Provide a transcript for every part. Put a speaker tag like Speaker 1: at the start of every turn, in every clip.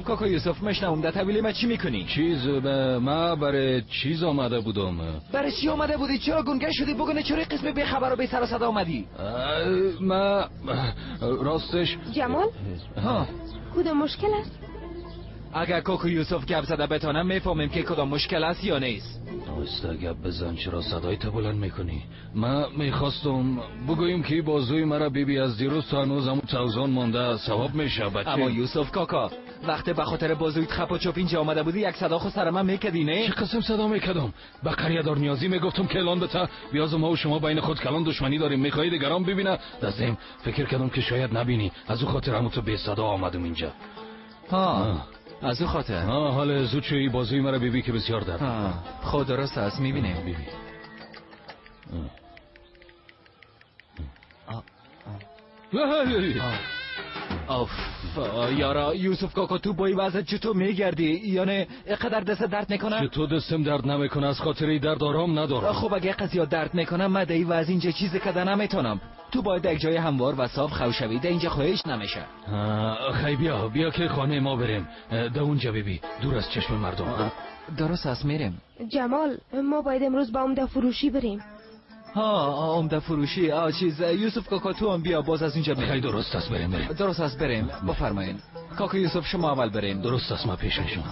Speaker 1: خب کاکا یوسف مشنوم در طویله ما چی میکنی؟
Speaker 2: چیز ما برای چیز آمده بودم.
Speaker 1: برای چی آمده بودی؟ چرا گنگه شدی؟ بگو چرا قسم بی خبر و بی سر و صدا آمدی؟
Speaker 2: ما راستش
Speaker 3: جمال؟
Speaker 1: ها
Speaker 3: کدام مشکل است؟
Speaker 1: اگر کاکو یوسف گپ زده بتانم میفهمیم که کدام مشکل است یا نیست.
Speaker 2: آهسته گپ بزن، چرا صدای تو بلند میکنی؟ من میخواستم بگویم که بازوی مرا بیبی از دیروز تا هنوز همون توزان مانده، ثواب میشه بچه.
Speaker 1: اما یوسف کاکا وقتی به خاطر بازویت خپ و چوب اینجا آمده بودی یک صدا خود سر من میکردی نه؟
Speaker 2: چه قسم صدا میکردم؟ به قریه دار نیازی میگفتم که اعلان بته بیاز ما و شما بین خود کلان دشمنی داریم، میخوای دیگران ببینه. دستم فکر کردم که شاید نبینی، از او خاطر همون تو بی صدا آمدم اینجا.
Speaker 1: ها از او خاطر.
Speaker 2: حالا زود شوی بازوی مرا بیبی که بسیار درد.
Speaker 1: خود درست است، میبینیم.
Speaker 2: بیبی
Speaker 1: آف یارا یوسف کاکا تو با این وضع چطور میگردی؟ یعنی اینقدر دست درد میکنه؟
Speaker 2: چطور دستم درد نمیکنه؟ از خاطر درد آرام ندارم.
Speaker 1: خب اگه قضیه درد میکنه من در این وضع اینجا چیزی کده نمیتونم. تو باید یک جای هموار و صاف خو شوی، در اینجا خواهش نمیشه.
Speaker 2: خیلی بیا که خانه ما بریم، در اونجا بیبی دور از چشم مردم.
Speaker 1: درست است میریم.
Speaker 3: جمال ما باید امروز با عمده فروشی بریم.
Speaker 1: ها عمده فروشی چیز یوسف کاکا تو هم بیا باز از اینجا بریم.
Speaker 2: خیلی درست است بریم.
Speaker 1: درست است بریم. بفرمایین کاکا یوسف شما اول بریم.
Speaker 2: درست است من پیش میشم.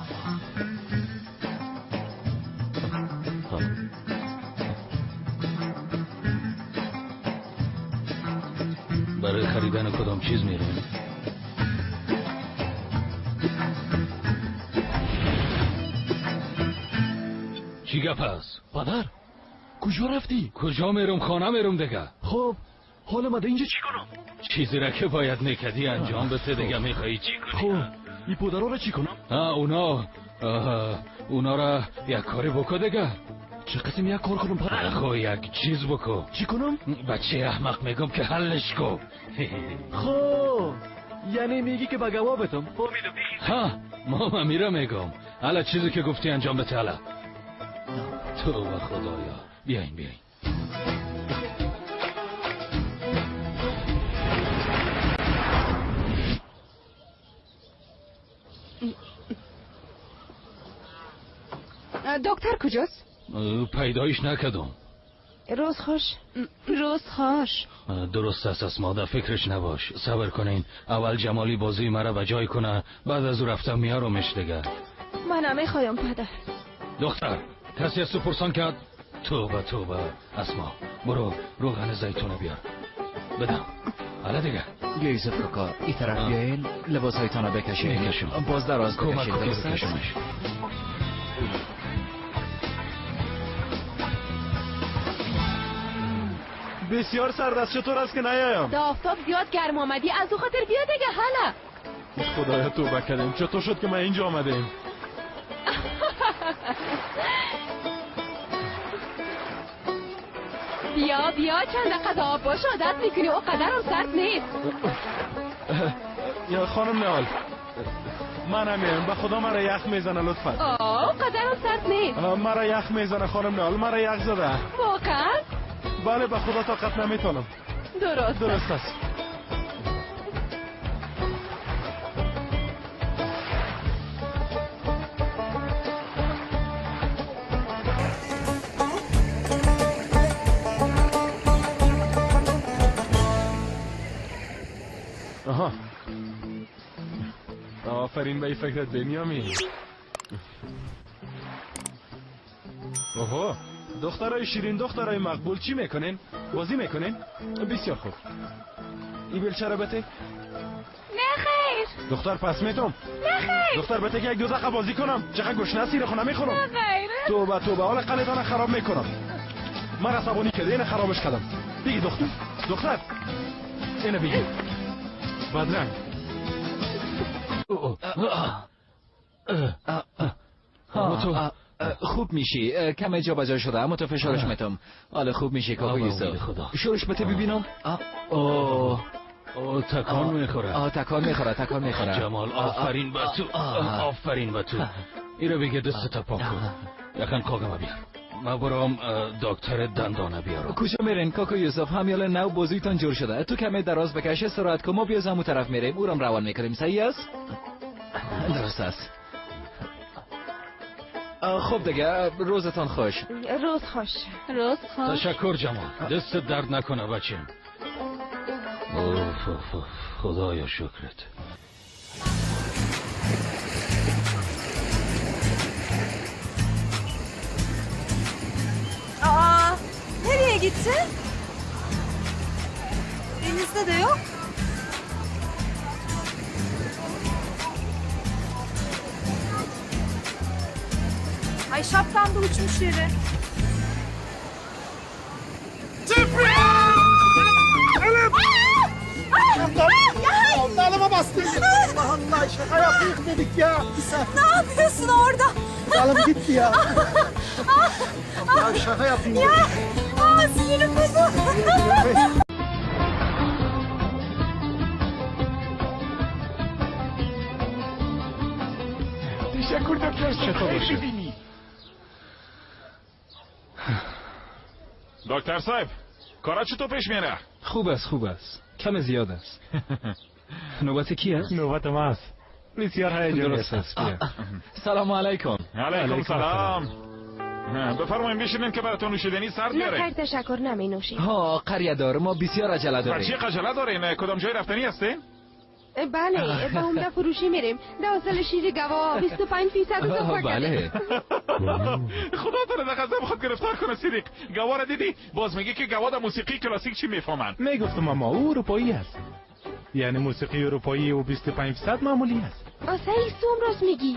Speaker 2: برای خریدن کدام چیز میریم؟ چی گپ است؟
Speaker 4: پدر کجا رفتی؟
Speaker 2: کجا میرم؟ خانه میرم دیگه.
Speaker 4: خب حالا من اینجا چی کنم؟
Speaker 2: چیزی را که باید میکردی انجام بده دیگه. میخوایی چی کنی؟
Speaker 4: خب این پودرها را چی کنم؟
Speaker 2: اونا را یک کاری بکن دیگه.
Speaker 4: چه قسم یک کار کنم پدر؟
Speaker 2: خب یک چیز بکن.
Speaker 4: چی کنم؟
Speaker 2: بچه احمق میگم که حلش کن.
Speaker 4: خب یعنی میگی که به گواه بتم؟
Speaker 2: ها ما میرم میگم. حالا چیزی که گفتی انجام بده. حالا تو و خدایا بیاین.
Speaker 5: دکتر کجاست؟
Speaker 2: پیدایش نکردم.
Speaker 3: روز خوش.
Speaker 5: روز خوش.
Speaker 2: درست است اسما، در فکرش نباش. صبر کنین اول جمالی بازی مرا به جای کنه، بعد از او رفتم میارمش دیگه.
Speaker 3: من نمیخوایم پدر.
Speaker 2: دختر کسی از تو پرسان کرد؟ توبه توبه. اسما برو روغن زیتون بیار بدم. حالا دیگه
Speaker 1: یوسف کاکا این طرف بیاین، لباس هایتان رو بکشین، باز دراز بکشین.
Speaker 2: بکشمش.
Speaker 4: بسیار سرد است، چطور است که نیایم؟
Speaker 5: دا آفتاب زیاد گرم آمدی، از او خاطر بیا دیگه. حالا
Speaker 4: خدایا توبه کردیم، چطور شد که ما اینجا آمدیم؟
Speaker 5: بیا بیا چند دقیقه آب باش عادت میکنی، او قدرم سرد نیست.
Speaker 4: یا خانم نهال من هم به خدا مرا یخ میزنه لطفا.
Speaker 5: آه قدرم سرد نیست.
Speaker 4: مرا یخ میزنه خانم نهال، مرا یخ زده.
Speaker 5: واقعا؟
Speaker 4: بله به خدا طاقت نمیتونم. درست است. آها آفرین به این فکرت بنیامین. اوه دخترای شیرین، دخترای مقبول، چی میکنین؟ بازی میکنین؟ بسیار خوب. این بیلچه را بته؟
Speaker 5: نه خیر.
Speaker 4: دختر پس میتم؟
Speaker 5: نه خیر.
Speaker 4: دختر بته که یک دو دقیقه بازی کنم. چقدر گشنه سیر خونه میخورم.
Speaker 5: نه خیر.
Speaker 4: توبه توبه، حالا قلتان خراب میکنم. من عصبانی کرده اینو خرابش کردم. بگی دختر، دختر اینو بگی. بدرنگ.
Speaker 1: خوب میشی، کم جا بجا شده اما تو فشارش میتم. حالا خوب میشی کاکا یوسف. شورش بده ببینم.
Speaker 2: اوه تکان میخوره.
Speaker 1: تکان میخوره، تکان میخوره.
Speaker 2: جمال آفرین به تو، آفرین به تو. اینو بگه دست تا پاک کن. یکم کاغم بیار. ما برام دکتر دندانه بیارم.
Speaker 1: کجا میرین کاکا یوسف؟ همیال نو بازویتان جور شده. تو کمی دراز بکش، استراحت کن، ما بیا زمو طرف میریم، او رم روان میکنیم. صحیح است؟ درست است. خب دیگه، روزتان خوش.
Speaker 3: روز خوش.
Speaker 5: روز خوش.
Speaker 2: تشکر جمال، دست درد نکنه بچیم. اوف اوف، خدایا شکرت.
Speaker 6: Aa, nereye gitti? Denizde de yok. Ay şapkan da uçmuş yere.
Speaker 7: Dalıma bastın. Allah Allah, şaka yaptık dedik ya.
Speaker 6: Ne yapıyorsun orada?
Speaker 7: Dalım gitti ya. Ya şaka yapayım.
Speaker 6: Ya, aa, sinirim bozuldu.
Speaker 4: تشکر دکتر.
Speaker 2: چطور باشه؟
Speaker 8: دکتر صاحب، کارا چطور پیش میره؟
Speaker 9: خوب است، خوب است، کم زیاد است. نوبت کی است؟
Speaker 4: نوبت ماست. بسیار هیجانی.
Speaker 9: درست است، بیا.
Speaker 1: سلام علیکم.
Speaker 8: علیکم سلام. بفرمایید بشینین که براتون نوشیدنی سرد
Speaker 3: نه
Speaker 8: بیاریم.
Speaker 3: خیر تشکر، نمی نوشیم.
Speaker 1: ها قریه دار، ما بسیار عجله
Speaker 8: بر چی
Speaker 1: داریم.
Speaker 8: عجله دارین؟ کدام جای رفتنی هستین؟
Speaker 3: بله، به عمده فروشی میریم. در حاصل شیر گوا 25% اضافه
Speaker 1: بله.
Speaker 8: خدا تو رو در غضب خود گرفتار کنه صدیق. گوا را دیدی؟ باز میگه که گوا در موسیقی کلاسیک چی میفهمن.
Speaker 4: میگفتم اما او اروپایی است، یعنی موسیقی اروپایی و 25% معمولی است.
Speaker 3: آسایی سوم راست میگی.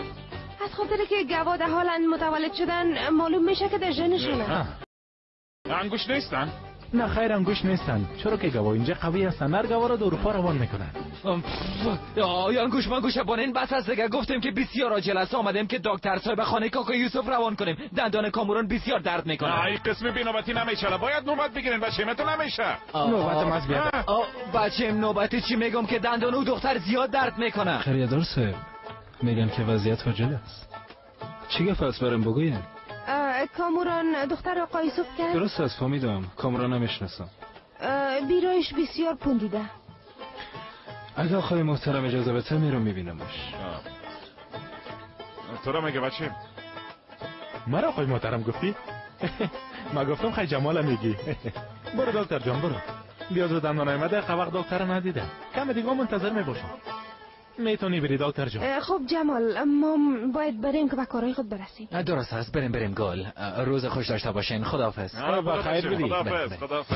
Speaker 3: از خاطر که گوا در هالند متولد شدن معلوم میشه که در ژنشونه.
Speaker 8: انگوش نیستن؟
Speaker 4: نه خیر، انگوش نیستن، چرا که گوا اینجا قوی هستن، هر گوا را در اروپا روان میکنن.
Speaker 1: آیا انگوش منگوش بانین بس است دیگه. گفتیم که بسیار عاجل است، آمدیم که دکتر صاحب خانه کاکا یوسف روان کنیم. دندان کاموران بسیار درد میکنه.
Speaker 8: این قسم بینوبتی نمیشه، باید نوبت بگیرین بچه، تو نمیشه.
Speaker 4: نوبت ماست بیاد.
Speaker 1: بچه نوبتی چی میگم که دندان او دختر زیاد درد میکنه.
Speaker 9: خریدار صاحب، میگن که وضعیت عاجل است. چی گفت است برام بگوین؟
Speaker 3: کاموران دختر آقا یوسف کرد.
Speaker 9: درست است، فهمیدم. کاموران نمیشناسم.
Speaker 3: بیرایش بسیار پوندیده.
Speaker 9: اگه آقای محترم اجازه بده میرم میبینمش.
Speaker 8: تو را میگه بچه.
Speaker 4: مرا آقای محترم گفتی؟ ما گفتم خیلی جمال میگی. برو دکتر جان برو. بیاز دندان آمده وقت دکتر ندیدم. کم دیگه منتظر میباشم. میتونی بری دکتر جان.
Speaker 3: خب جمال، ما باید بریم که به کارهای خود برسیم.
Speaker 1: درست است، بریم بریم گل. روز خوش داشته باشین. خداحافظ.
Speaker 4: بخیر بری.
Speaker 8: خداحافظ. خداحافظ.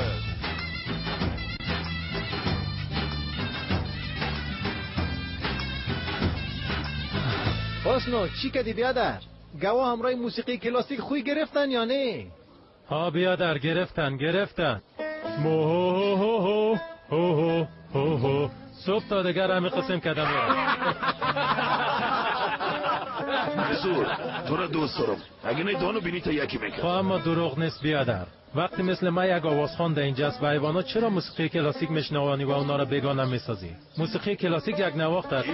Speaker 7: حسنو چی کدی بیادر؟ گوا همراه موسیقی کلاسیک خوی گرفتن یا نه؟
Speaker 10: ها بیادر، گرفتن گرفتن. مو هو هو هو هو هو هو. صبح تا دیگر همه قسم کردم.
Speaker 11: منصور تو را دوست دارم، اگه نه دانو بینی تا یکی میکرد.
Speaker 10: اما دروغ نیست بیادر، وقتی مثل من یک آوازخوان در اینجاست و حیوانا چرا موسیقی کلاسیک میشنوانی و اونا را بیگانه میسازی؟ موسیقی کلاسیک یک نواخت است.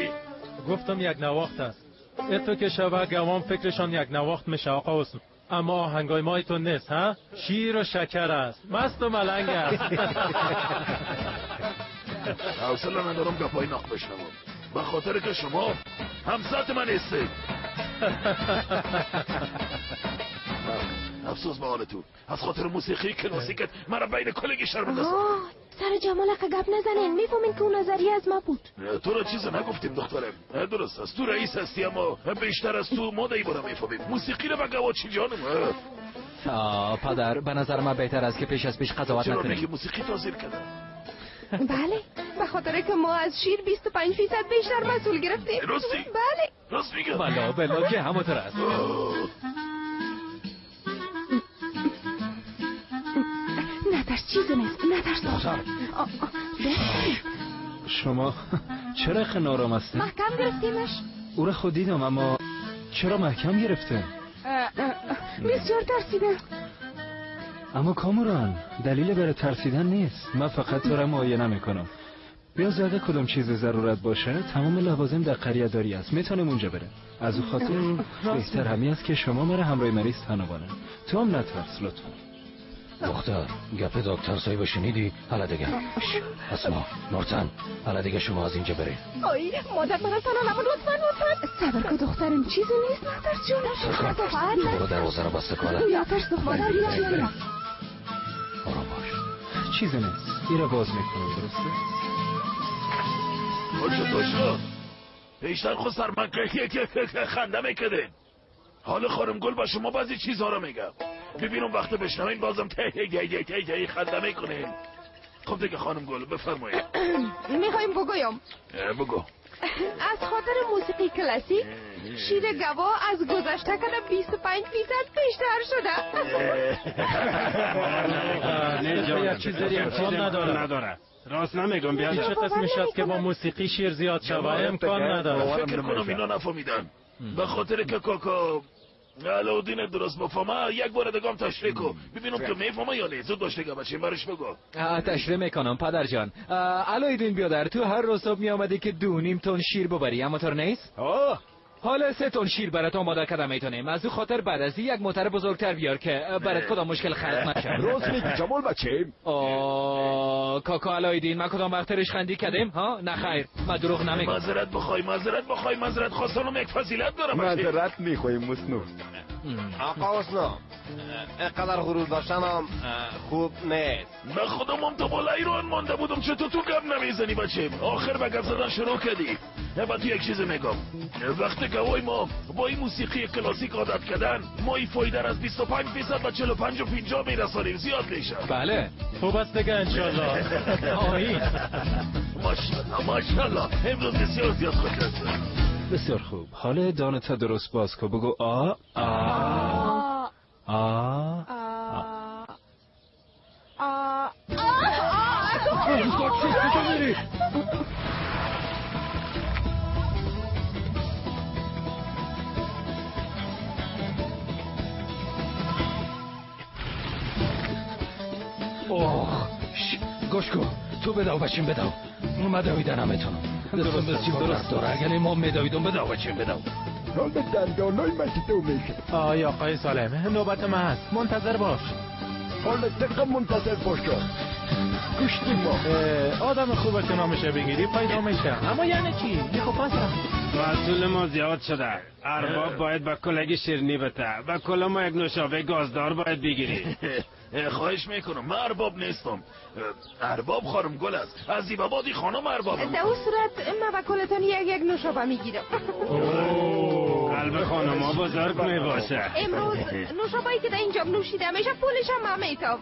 Speaker 10: گفتم یک نواخت است. اتو که شوه گوان فکرشان یک نواخت میشه آقا حسن، اما آهنگای مای تو نیست. ها شیر و شکر است، مست و ملنگ است.
Speaker 11: حوصله ندارم گپای ناق بشنوم، به خاطر که شما همسط من هستید. افسوس به حالتون، از خاطر موسیقی کلاسیکت مرا بین کلگی شرمنده ساخت.
Speaker 3: سر جمال که گپ نزنین، میفهمین که اون نظریه از ما بود.
Speaker 11: تو را چیز نگفتیم دخترم. درست است تو رئیس هستی، اما بیشتر از تو ما دیوانه میفهمیم موسیقی را. به گوا چی جانم؟
Speaker 1: پدر، به نظر من بهتر است که پیش از پیش قضاوت
Speaker 11: چرا
Speaker 1: نکنیم.
Speaker 11: میگی موسیقی تاثیر کرده؟
Speaker 3: بله، به خاطر که ما از شیر 25% بیشتر مسئول گرفتیم.
Speaker 11: راستی؟
Speaker 3: بله.
Speaker 11: راست میگم.
Speaker 1: بلا بلا که همونطور است.
Speaker 3: نترس، چیزی نیست، نترس.
Speaker 9: شما چرا خیلی نارام هستین؟
Speaker 3: محکم گرفتیمش.
Speaker 9: او را خود دیدم، اما چرا محکم گرفته؟
Speaker 3: بسیار ترسیدم.
Speaker 9: اما کاموران، دلیل برای ترسیدن نیست. من فقط تو را معاینه میکنم. بیا اگه کدام چیز ضرورت باشه، تمام لوازم در قریه داری است، میتونیم اونجا بریم. از او خاطر بهتر همین است که شما مرا همراه مریض تنها بانن. تو هم نترس لطفا.
Speaker 2: دختر گپ دکتر صاحب شنیدی؟ حالا دیگه اسما نورتن حالا دیگه شما از اینجا برید.
Speaker 5: آی مادر من تنها نمون، لطفا لطفا.
Speaker 3: صبر کن دخترم، چیزی نیست، نترس جون.
Speaker 2: برو دروازه رو بسته کن.
Speaker 3: نترس مادر، بیا.
Speaker 2: آرام باش،
Speaker 9: چیزی نیست. این رو باز میکنم، درسته؟
Speaker 11: باشه باشه. بیشتر خود سر من که خنده میکردین. حالا خانم گل با شما بعضی چیزها رو میگم، ببینم وقت بشنوین بازم ته ته ته ته خنده میکنین. خب دیگه خانم گل بفرمایید.
Speaker 3: میخوایم بگویم.
Speaker 11: بگو.
Speaker 3: از خاطر موسیقی کلاسیک شیر گوا از گذشته کده 25% بیشتر شده.
Speaker 10: نه چیزی امکان نداره. راست نمیگم بیادر. چه قسم شد که با موسیقی شیر زیاد شود؟ امکان نداره.
Speaker 11: فکر کنم اینا نفهمیدن. به خاطر که کاکا علاودین درست بفهمه یک بار دیگه هم تشریح کن ببینم که میفهمه یا نه. زود باش دیگه بچه، برش بگو.
Speaker 1: تشریح میکنم پدر جان. علاودین بیادر، تو هر روز صبح میآمدی که 2.5 تن شیر ببری، اما طور نیست؟ حالا 3 تن شیر برات آماده کردم میتونیم. از او خاطر بعد از یک موتر بزرگتر بیار که برات کدام مشکل خلق نشه.
Speaker 12: راست میگی جمال بچه.
Speaker 1: کاکا علاودین، من کدام وقت ریشخندی کردیم؟ ها نه خیر، من دروغ نمیگم.
Speaker 11: معذرت بخوای، معذرت بخوای، معذرت خواستنم یک فضیلت دارم.
Speaker 12: معذرت میخوایم مسنو.
Speaker 13: آقا اسنو، اینقدر غرور داشتنم خوب نیست.
Speaker 11: من خودم تا بالا ایران مانده بودم، چطور تو گپ نمیزنی بچه؟ آخر به گپ زدن شروع کردی. با تو یک چیز میگم، وقتی گوای ما با این موسیقی کلاسیک عادت کردن، ما این فایده از 25% به 45 و 50 میرسانیم، زیاد میشه.
Speaker 1: بله
Speaker 10: خوب است دیگه انشالله. آمین.
Speaker 11: ماشاءالله ماشاءالله، امروز بسیار زیاد خوش است.
Speaker 9: بسیار خوب، حالا دانه تا درست باز کن. بگو آ آ آ
Speaker 3: آ آ.
Speaker 2: اوه گوش کن، تو بداو بچیم بداو. من دویدن نمیتونم. دستم بسیار درد داره. اگر ما میدویدم بداو بچیم بداو.
Speaker 12: حال دندانای من چطور میشه؟
Speaker 10: آی آقای سالم، نوبت من هست، منتظر باش.
Speaker 12: حال دقیقا منتظر باشم. گوشتی ما
Speaker 10: آدم خوبه که نامشه بگیری پیدا میشه. اما یعنی چی؟ میخو پاسم
Speaker 14: مسئول ما زیاد شده. ارباب باید با کلگی شیرینی بده و کل ما یک نوشابه گازدار باید بگیری.
Speaker 11: خواهش میکنم، من ارباب نیستم. ارباب خانم گل است. از زیبابادی خانم اربابم.
Speaker 3: در اون صورت من با کلتان یک نوشابه میگیرم.
Speaker 14: قلب خانم ها بزرگ میباشه.
Speaker 3: امروز نوشابه‌ای که در اینجا نوشیده میشه پولش هم من میتم.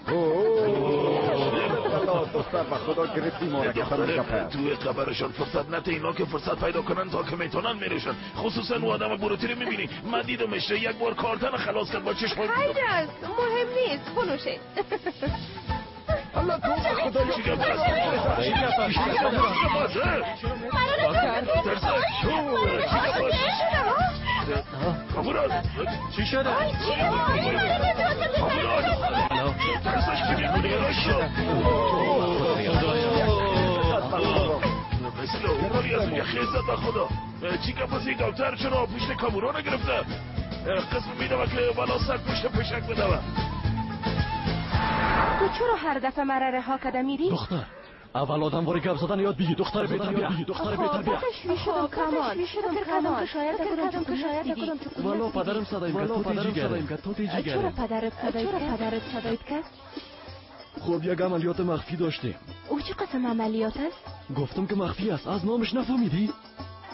Speaker 12: دختر و خدا گرفتی ما را
Speaker 11: دختره، توی خبرشان فرصت نده اینا که فرصت پیدا کنن تا که میتونن میرشن. خصوصا او آدم بروتی رو میبینی، من دیدمش یک بار کارتن خلاص کرد با چشم.
Speaker 3: خیر است، مهم نیست، بنوشید.
Speaker 12: الله تو خدا
Speaker 11: چی گپ است؟ کاموران
Speaker 10: چی شده؟
Speaker 11: ترسش که میکنی مثل اوماری از اونجا خیزد به خدا. چی گپ است؟ دکتر چرا پشت کاموران گرفته؟ قسم میدم که بلا سگ پشت پشک بدم.
Speaker 3: تو چرا هر دفعه مرا رها کده میری؟
Speaker 15: دختر اول آدم واری گپ زدن یاد بگیر. دختر بهتر بیا، دختر بهتر بیا.
Speaker 3: کمال فکر کردم که شاید کدام
Speaker 15: والا پدرم صدایم کرد، تو تیجی کرد، تو تیجی
Speaker 3: چرا پدرت صدایت کرد؟
Speaker 15: خب یک عملیات مخفی داشتیم.
Speaker 3: او چه قسم عملیات است؟
Speaker 15: گفتم که مخفی است، از نامش نفهمیدی؟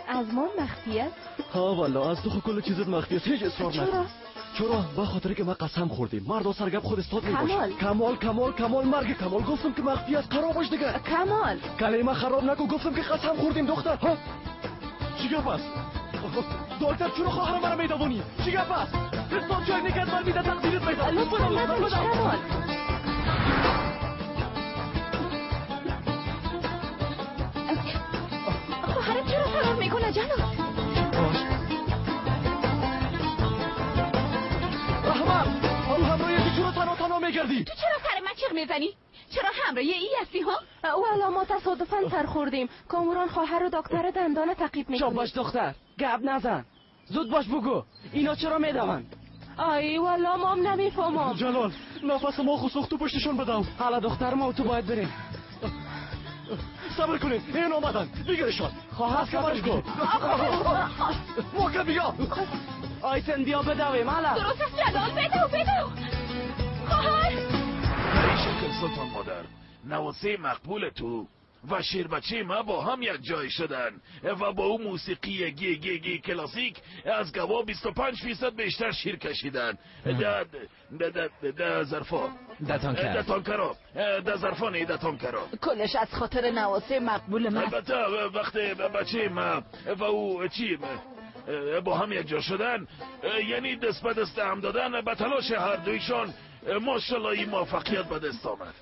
Speaker 3: از ما مخفی است؟
Speaker 15: ها والا از تو خو کل چیزت مخفی است، هیچ اصرار نکن. چرا؟ به خاطر که ما قسم خوردیم مرد سرگپ خود استاد میباشه. کمال کمال کمال مرگ کمال. گفتم که مخفی است، خرابش دیگه.
Speaker 3: کمال
Speaker 15: کلمه خراب نکن، گفتم که قسم خوردیم دختر. ها چی گپ است؟ دکتر چرا خواهر مرا میدوانی؟ چی گپ است؟ استاد جای نکرد من میده تقدیرت میده.
Speaker 3: لطفا ندوش کمال. خواهرت چرا فرار میکنه جناب؟
Speaker 15: میگردی؟
Speaker 5: تو چرا سر من چیغ میزنی؟ چرا همراه ای هستی ها؟
Speaker 3: والا ما تصادفاً سر خوردیم. کاموران خواهر و دکتر دندان تعقیب میکنه.
Speaker 1: باش دختر، گپ نزن. زود باش بگو اینا چرا میدوند؟
Speaker 3: ای والا مام نمیفهمم.
Speaker 15: جلال نفس ما خو سوخت و پشتشون بدم.
Speaker 14: حالا دختر ما تو باید بریم.
Speaker 15: صبر کنید، این آمدن، بگیرشان.
Speaker 14: خواهر
Speaker 15: خبرش کن. موقع بیا.
Speaker 14: آیتن بیا بدویم. حالا
Speaker 5: درست است جلال، بدو بدو. خواهر
Speaker 11: به این شکل سلطان مادر، نواسه مقبول تو و شیربچه ما با هم یک جای شدن و با او موسیقی گی گی گی کلاسیک از گوا 25% بیشتر شیر کشیدن. ده ده ده ده ظرفا،
Speaker 1: ده تانکر،
Speaker 11: ده تانکرا، ده ظرفا، نه ده تانکرا.
Speaker 16: کلش از خاطر نواسه مقبول من.
Speaker 11: البته وقتی بچه ما و او چی با هم یک جا شدن، یعنی دست به دست هم دادن، به تلاش هر دویشان ماشاءالله این موفقیت به دست آمد.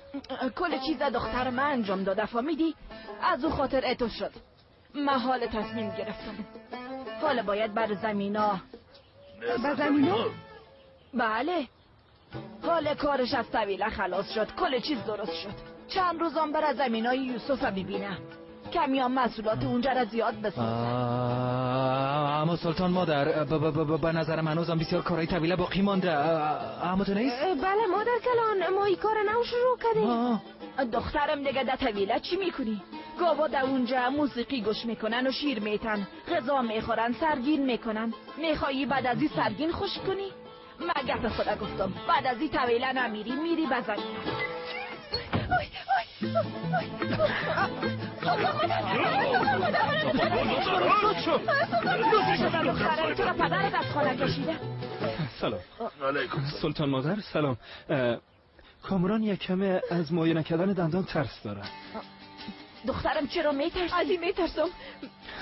Speaker 16: کل چیز دختر من انجام داده، فهمیدی؟ از او خاطر اتو شد. من حال تصمیم گرفتم. حالا باید بر زمینا.
Speaker 3: بر زمینا؟
Speaker 16: بله. حال کارش از طویله خلاص شد. کل چیز درست شد. چند روزم بر زمینای یوسف ببینم. کمی هم مسئولات اونجا را زیاد بسازم.
Speaker 1: اما سلطان مادر، به نظرم هنوزم بسیار کارهای طویله باقی مانده. اما تو نیست؟
Speaker 3: بله مادر کلان، ما این کار نو شروع کردیم.
Speaker 16: دخترم دیگه در طویله چی میکنی؟ گاوا در اونجا موسیقی گوش میکنن و شیر میتن، غذا میخورن، سرگین میکنن. میخوایی بعد از این سرگین خوش کنی؟ من گپ خدا گفتم، بعد از این طویله نمیری، میری به زمین.
Speaker 9: سلام سلطان مادر. سلام. کامران یک کمه از معاینه کردن دندان ترس داره.
Speaker 16: دخترم چرا میترسی؟
Speaker 5: از این میترسم.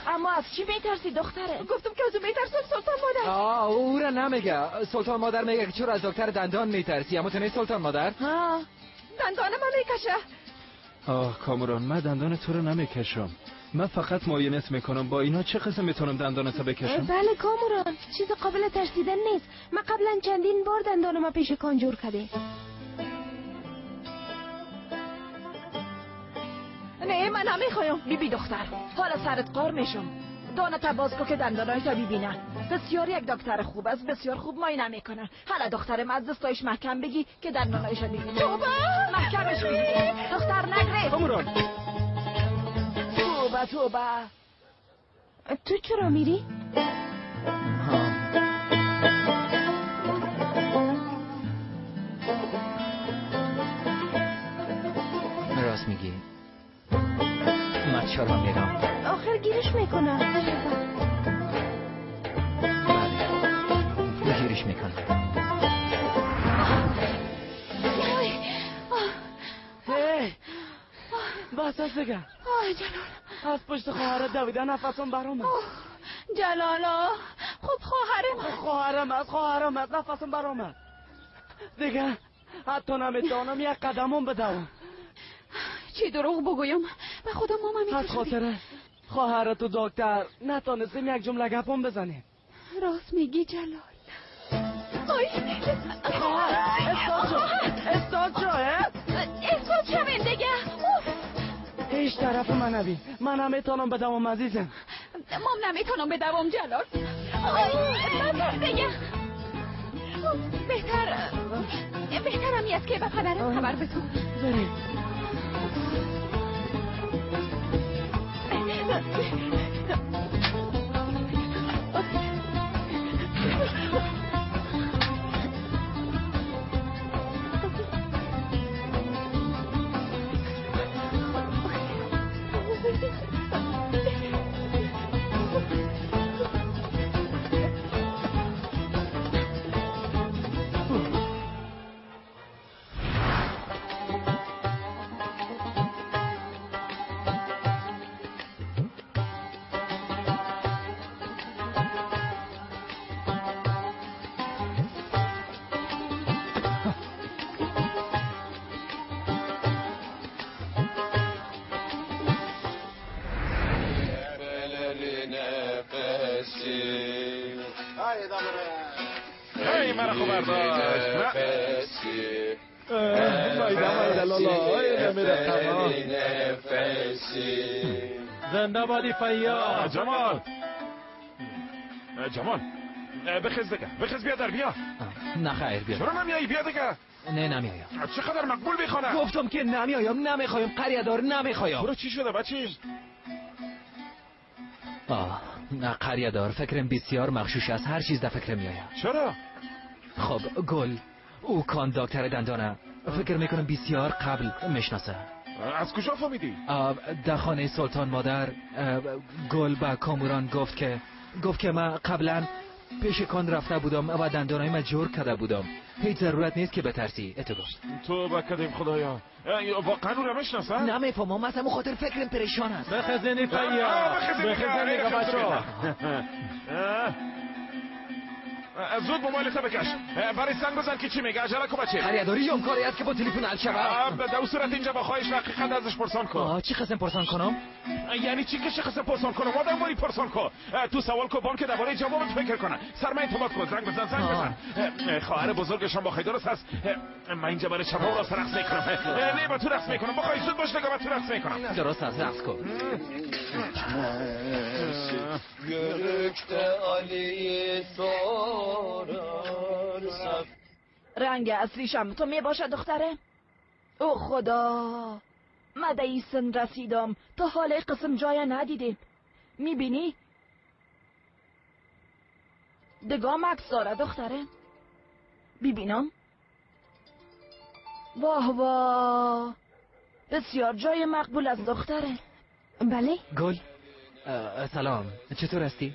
Speaker 16: اما از چی میترسی دختره؟
Speaker 5: گفتم که از او میترسم سلطان مادر.
Speaker 1: او را نمیگه. سلطان مادر میگه که چرا از دکتر دندان میترسی. اما تو نه سلطان مادر؟
Speaker 16: ها،
Speaker 5: دندان من میکشه.
Speaker 9: آه کامران، من دندان تو رو نمیکشم. من فقط معاینت میکنم. با اینا چه قسم میتونم دندانت رو بکشم؟
Speaker 3: بله کامران، چیز قابل ترسیدن نیست. من قبلا چندین بار دندانم پیش کانجور کرده.
Speaker 16: نه من نمیخوایم. بیبی دختر، حالا سرت قار میشم. دانت باز کو که دندانای تا ببینه. بسیار یک دکتر خوب است، بسیار خوب معاینه میکنه. حالا دخترم از دستایش محکم بگی که دندانایش ببینه.
Speaker 5: توبه،
Speaker 16: محکمش بگی. دختر نگره.
Speaker 9: کامران.
Speaker 16: توبه توبه.
Speaker 3: تو چرا میری؟
Speaker 1: راست میگی. من چرا میرم؟
Speaker 3: آخر گیرش میکنم.
Speaker 1: بله گیرش میکنم.
Speaker 14: بس از دیگه.
Speaker 5: آه جلال،
Speaker 14: از پشت خواهرت دویدن نفسم برآمد.
Speaker 5: جلالا، خب خواهرم
Speaker 14: خواهرم از خواهرم از نفسم برآمد دیگه. حتی نمیتونم یک قدمم بدوم.
Speaker 5: چی دروغ بگویم؟ به خدا ماما میکشم.
Speaker 14: از خاطر خواهرت و دکتر نتانستیم یک جمله گپم بزنیم.
Speaker 5: راست میگی جلال. آی
Speaker 14: خواهر، استاد شو، استاد شو،
Speaker 5: استاد شویم دیگه.
Speaker 14: هیچ طرف من نبین. من نمیتونم بدوم عزیزم.
Speaker 5: مام نمیتونم بدوم جلال. آی بس دیگه. بهترم است که به پدرم خبر بتون.
Speaker 14: بریم. زنده بادی فیا.
Speaker 8: جمال، جمال بخز دیگه، بخز، بیا در بیا.
Speaker 1: نه خیر بیا.
Speaker 8: چرا نمیایی؟ بیا دیگه.
Speaker 1: نه نمیایم.
Speaker 8: چقدر مقبول میخوانه.
Speaker 1: گفتم که نمیایم، نمیخوایم قریه دار، نمیخوایم.
Speaker 8: برو چی شده بچه؟
Speaker 1: آه نه قریه دار، فکرم بسیار مغشوش است، هر چیز در فکر میآید.
Speaker 8: چرا؟
Speaker 1: خب گل او کان دکتر دندانه، فکر میکنم بسیار قبل میشناسه.
Speaker 8: از کجا فهمیدی؟
Speaker 1: در خانه سلطان مادر گل به کاموران گفت که من قبلا پیش کان رفته بودم و دندانای من جور کرده بودم. هیچ ضرورت نیست که بترسی. اتو گفت.
Speaker 8: تو بکدیم خدایا. واقعا او را میشناسه؟
Speaker 1: نمیفهمم، از همون خاطر فکرم پریشان است.
Speaker 10: بخزنی پیا. بخزنی بچه‌ها.
Speaker 8: زود موبایلت بکش. برای زنگ بزن که چی میگه. عجله کن بچه.
Speaker 1: خریداری یا کاری است که با تلفن حل شود؟
Speaker 8: در اون صورت اینجا با خواهش حقیقت ازش پرسان کن.
Speaker 1: چی قسم پرسان کنم؟
Speaker 8: یعنی چی که چه قسم پرسان کنم؟ آدم واری پرسان کن. تو سوال کن بانک درباره جوابت فکر کنه. سرمایه اعتماد کن. زنگ بزن زنگ بزن. خواهر بزرگشان با خیلی درست است. من اینجا برای شبا راست رقص میکنم. نه با تو رقص میکنم. با خواهش زود باش نگاه با تو رقص میکنم.
Speaker 1: درست است رقص کن.
Speaker 16: رنگ اصلیشم تو می باشد دختره؟ او خدا، ما در این سن رسیدم تا حال قسم جای ندیدیم. میبینی؟ دگام عکس داره دختره. ببینم. واه واه، بسیار جای مقبول از دختره.
Speaker 3: بله.
Speaker 1: گل سلام، چطور هستی؟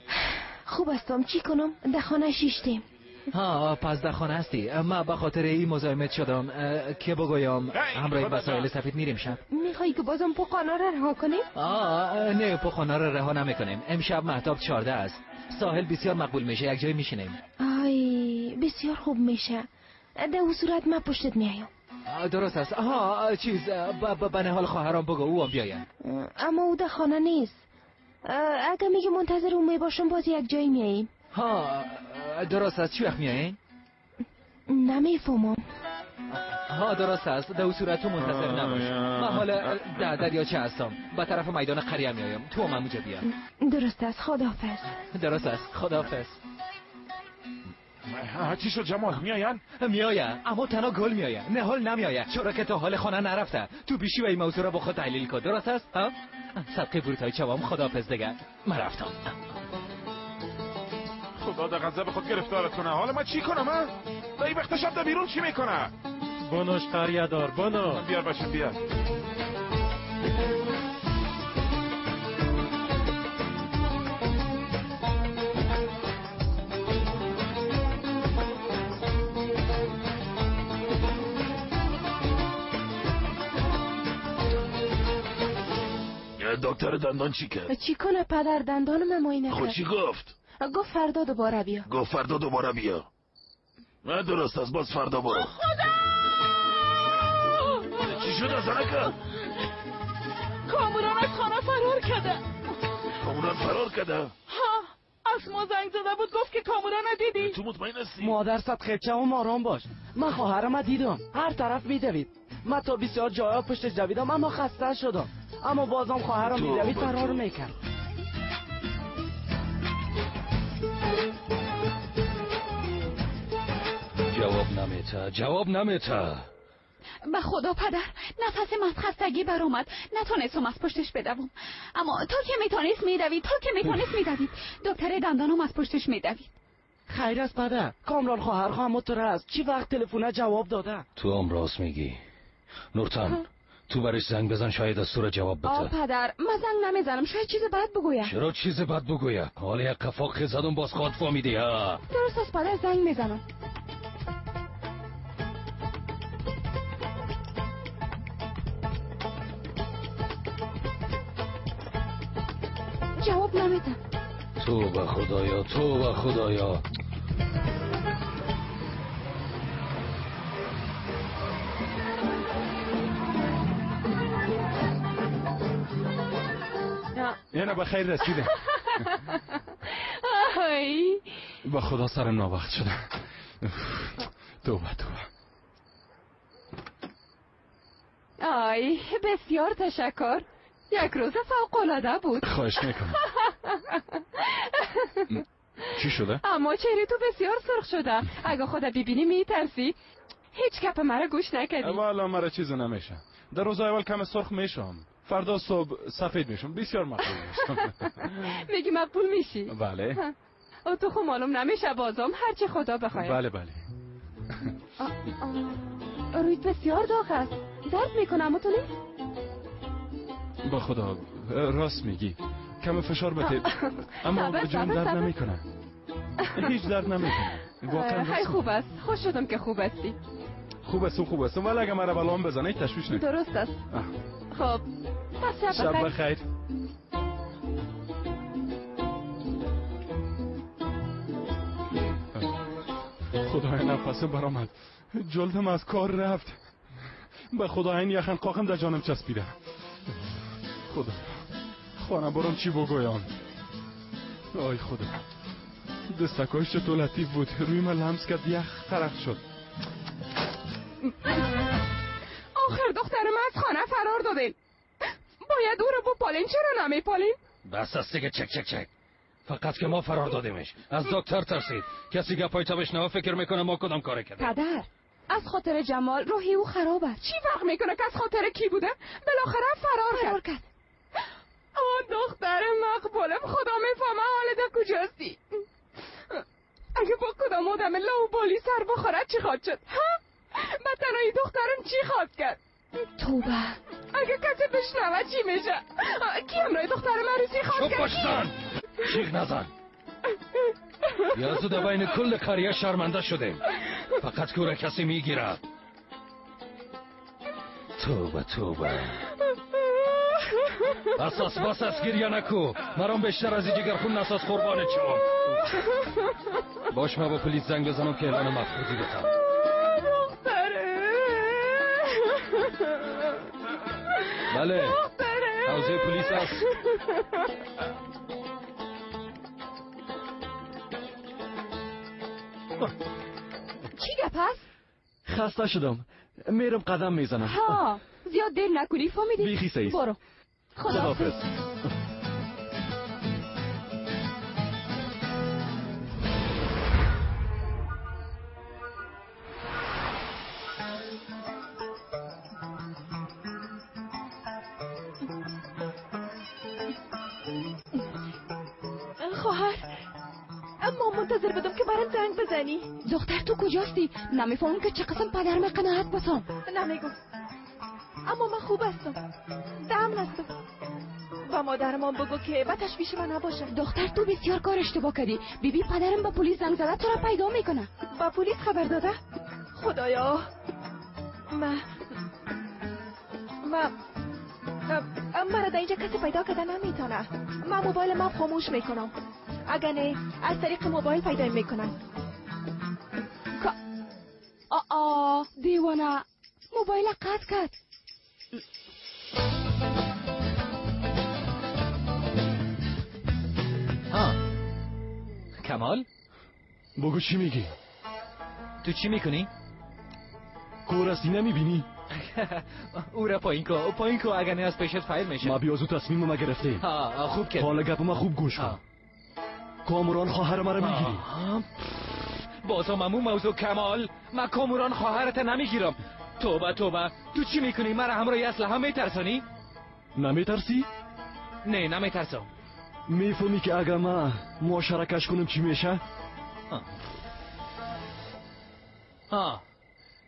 Speaker 3: خوب هستم. چی کنم؟ در خانه شیشتیم.
Speaker 1: ها پس در خانه هستی. من به خاطر این مزاحمت شدم که بگویم همراه وسایل سفید میریم شب.
Speaker 3: میخوای که بازم پوخانه را رها کنیم؟
Speaker 1: نه پوخانه را رها نمیکنیم. امشب مهتاب 14 است. ساحل بسیار مقبول میشه، یک جای میشینیم.
Speaker 3: آی بسیار خوب میشه. در اون صورت من پشتت میایم.
Speaker 1: درست است. آها چیز به نهال خواهرام بگو او هم بیاید.
Speaker 3: اما او در خانه نیست. اگه میگه منتظر اون میباشم باز یک جایی میاییم.
Speaker 1: ها درست است. چی وقت میایین؟
Speaker 3: نمیفهمم.
Speaker 1: ها درست است. در صورت تو منتظر نباش. من حالا در دریاچه هستم، به طرف میدان قریه میایم. تو هم اونجا بیا.
Speaker 3: درست است. خداحافظ.
Speaker 1: درست است. خداحافظ.
Speaker 8: چی شد جمال؟ میاین؟
Speaker 1: میاین اما تنها گل میاین، نهال نمیاین، چرا که تا حال خانه نرفته. تو بیشی و این موضوع را با خود تحلیل کن. درست است؟ ها؟ صدقه بورتای چوام. خداحافظ دیگه. من رفتم.
Speaker 8: خدا در غضب خود گرفتارت کنه. حالا من چی کنم؟ ها؟ در این وقت شب در بیرون چی میکنه؟
Speaker 10: بنوش قریه دار، بنوش.
Speaker 8: بیار بچه بیار.
Speaker 11: دکتر دندان چی کرد؟
Speaker 3: چی کنه پدر؟ دندانم معاینه کرد.
Speaker 11: خب چی گفت؟
Speaker 3: گفت فردا دوباره بیا.
Speaker 11: گفت فردا دوباره بیا. نه درست است، باز فردا برو.
Speaker 5: خدا!
Speaker 11: چی شد از زنکه؟
Speaker 5: کاموران از خانه فرار کرده.
Speaker 11: کاموران فرار کرده؟
Speaker 5: ها، از ما زنگ زده بود گفت که کاموران دیدی.
Speaker 11: تو مطمئن هستی؟
Speaker 17: مادر صد خیچه و آرام باش. من خواهرم دیدم هر طرف میدوید. من تا بسیار جایا پشتش دویدم اما خسته شدم. اما بازم خواهرم میدوید فرار میکرد.
Speaker 2: جواب نمیته، جواب نمیته.
Speaker 5: به خدا پدر نفسم از خستگی برآمد، نتونستم از پشتش بدوم. اما تا که میتونست میدوید، تا که میتونست میدوید. دکتر دندانم از پشتش میدوید.
Speaker 17: خیر است پدر، کامران خواهر خواهم تو است. چی وقت تلفن جواب داده؟
Speaker 2: تو هم راست میگی نورتن. تو برش زنگ بزن شاید از تو جواب بده.
Speaker 3: آه پدر من زنگ نمیزنم، شاید چیز بد بگوید.
Speaker 2: چرا چیز بد بگوید؟ حالا یک قفاق زدم باز خود فهمیدی ها.
Speaker 3: درست است پدر، زنگ میزنم. جواب نمیدم.
Speaker 2: تو به خدایا، تو به خدایا.
Speaker 4: یعنی به خیر رسیده. با خدا سرم ناوقت شده. توبه توبه.
Speaker 5: آی بسیار تشکر، یک روز فوق‌العاده بود.
Speaker 4: خواهش میکنم.
Speaker 9: چی شده؟
Speaker 3: اما چهره تو بسیار سرخ شده. اگه خودت ببینی میترسی. هیچ گپ مرا گوش نکردی.
Speaker 4: والا مرا چیزی نمیشه. در روز اول کم سرخ میشم، فردا صبح سفید میشم، بسیار مقبول میشم.
Speaker 3: میگی مقبول میشی؟
Speaker 4: بله.
Speaker 3: او تو خو معلوم نمیشه بازم، هرچی خدا بخواد.
Speaker 4: بله بله.
Speaker 3: رویت بسیار داغ است، درد میکنه. اما تو نیست؟
Speaker 4: با خدا راست میگی، کم فشار بده، اما جان درد نمیکنه، هیچ درد نمیکنه واقعا.
Speaker 3: خیلی خوب است، خوش شدم که خوب هستی.
Speaker 4: خوب است، خوب است، ولی اگه مرا بلام بزنه تشویش نکن.
Speaker 3: درست است. خب پس
Speaker 4: شب بخیر. خدای نفسم برآمد، جلدم از کار رفت. به خدا این یخن قاقم در جانم چسبیده. خدا خانم برام چی بگویم؟ آی خدا، دستکاش چطور لطیف بود، روی من لمس کرد، یخ خرق شد.
Speaker 3: آخر دخترم از خانه فرار دادین، باید او رو بپالین. چرا نمیپالین؟
Speaker 2: بس است دیگه، چک چک چک. فقط که ما فرار دادیمش، از دکتر ترسید. کسی گپای تا بشنوه فکر میکنه ما کدام کار کردیم.
Speaker 3: پدر از خاطر جمال روحی او خراب است. چی فرق میکنه که از خاطر کی بوده؟ بالاخره فرار کرد. آن دختر مقبولم، خدا میفهمه حال در کجاستی. اگه با کدام آدم لاوبالی سر بخورد چی خواهد شد؟ ها؟ با تنهایی دخترم چی خواهد کرد؟ توبه، اگه کسی بشنوه چی میشه؟ کی همراه دخترم عروسی خواهد کرد؟
Speaker 2: چوب چیغ نزن. یازو در بین کل قریه شرمنده شدیم. فقط کوره کسی میگیرد. توبه توبه. بس است بس است، گریه نکو. مرام بیشتر از این جگرخون نساز قربان چم. باش من با پلیس زنگ بزنم که اعلان مفقودی بدم. بله حوزه پلیس است.
Speaker 3: چی گپ است؟
Speaker 15: خسته شدم، میرم قدم میزنم.
Speaker 3: ها زیاد دیر نکنی، فهمیدی؟
Speaker 15: بیخی سعیست.
Speaker 3: برو خداحافظ.
Speaker 16: خواهر، اما منتظر بودم که برام زنگ بزنی.
Speaker 5: دختر تو کجاستی؟ نمیفهمم که چه قسم پدرم قناعت بسام.
Speaker 16: نمیگم، اما من خوب هستم، دم هستم. و مادرمان بگو که به تشویش من نباشه.
Speaker 5: دختر تو بسیار کار اشتباه کردی. بیبی پدرم با پلیس زنگ زده تو را پیدا میکنه.
Speaker 16: با پلیس خبر داده؟ خدایا، من مرا در اینجا کسی پیدا کرده نمیتونه. من موبایل من خاموش میکنم، اگر نه از طریق موبایل پیدا میکنن.
Speaker 5: آ دیوانه، موبایل قطع کرد.
Speaker 1: ها کمال،
Speaker 15: بگو چی میگی؟
Speaker 1: تو چی میکنی؟
Speaker 15: کور هستی نمیبینی؟
Speaker 1: او را پایین کو، پایین کو، اگر نه از پیشت فایر میشه.
Speaker 15: ما بیازو تصمیم ما گرفتیم.
Speaker 1: خوب که
Speaker 15: حالا گپ ما خوب گوش کن. کاموران خواهر مرا میگیری.
Speaker 1: بازم همون موضوع کمال، من کاموران خواهرت نمیگیرم. توبه توبه، تو چی میکنی؟ مرا همراه اسلحه میترسانی؟
Speaker 15: نمیترسی؟
Speaker 1: نه نمیترسم.
Speaker 15: میفهمی که اگر ما مشارکش کنم چی میشه؟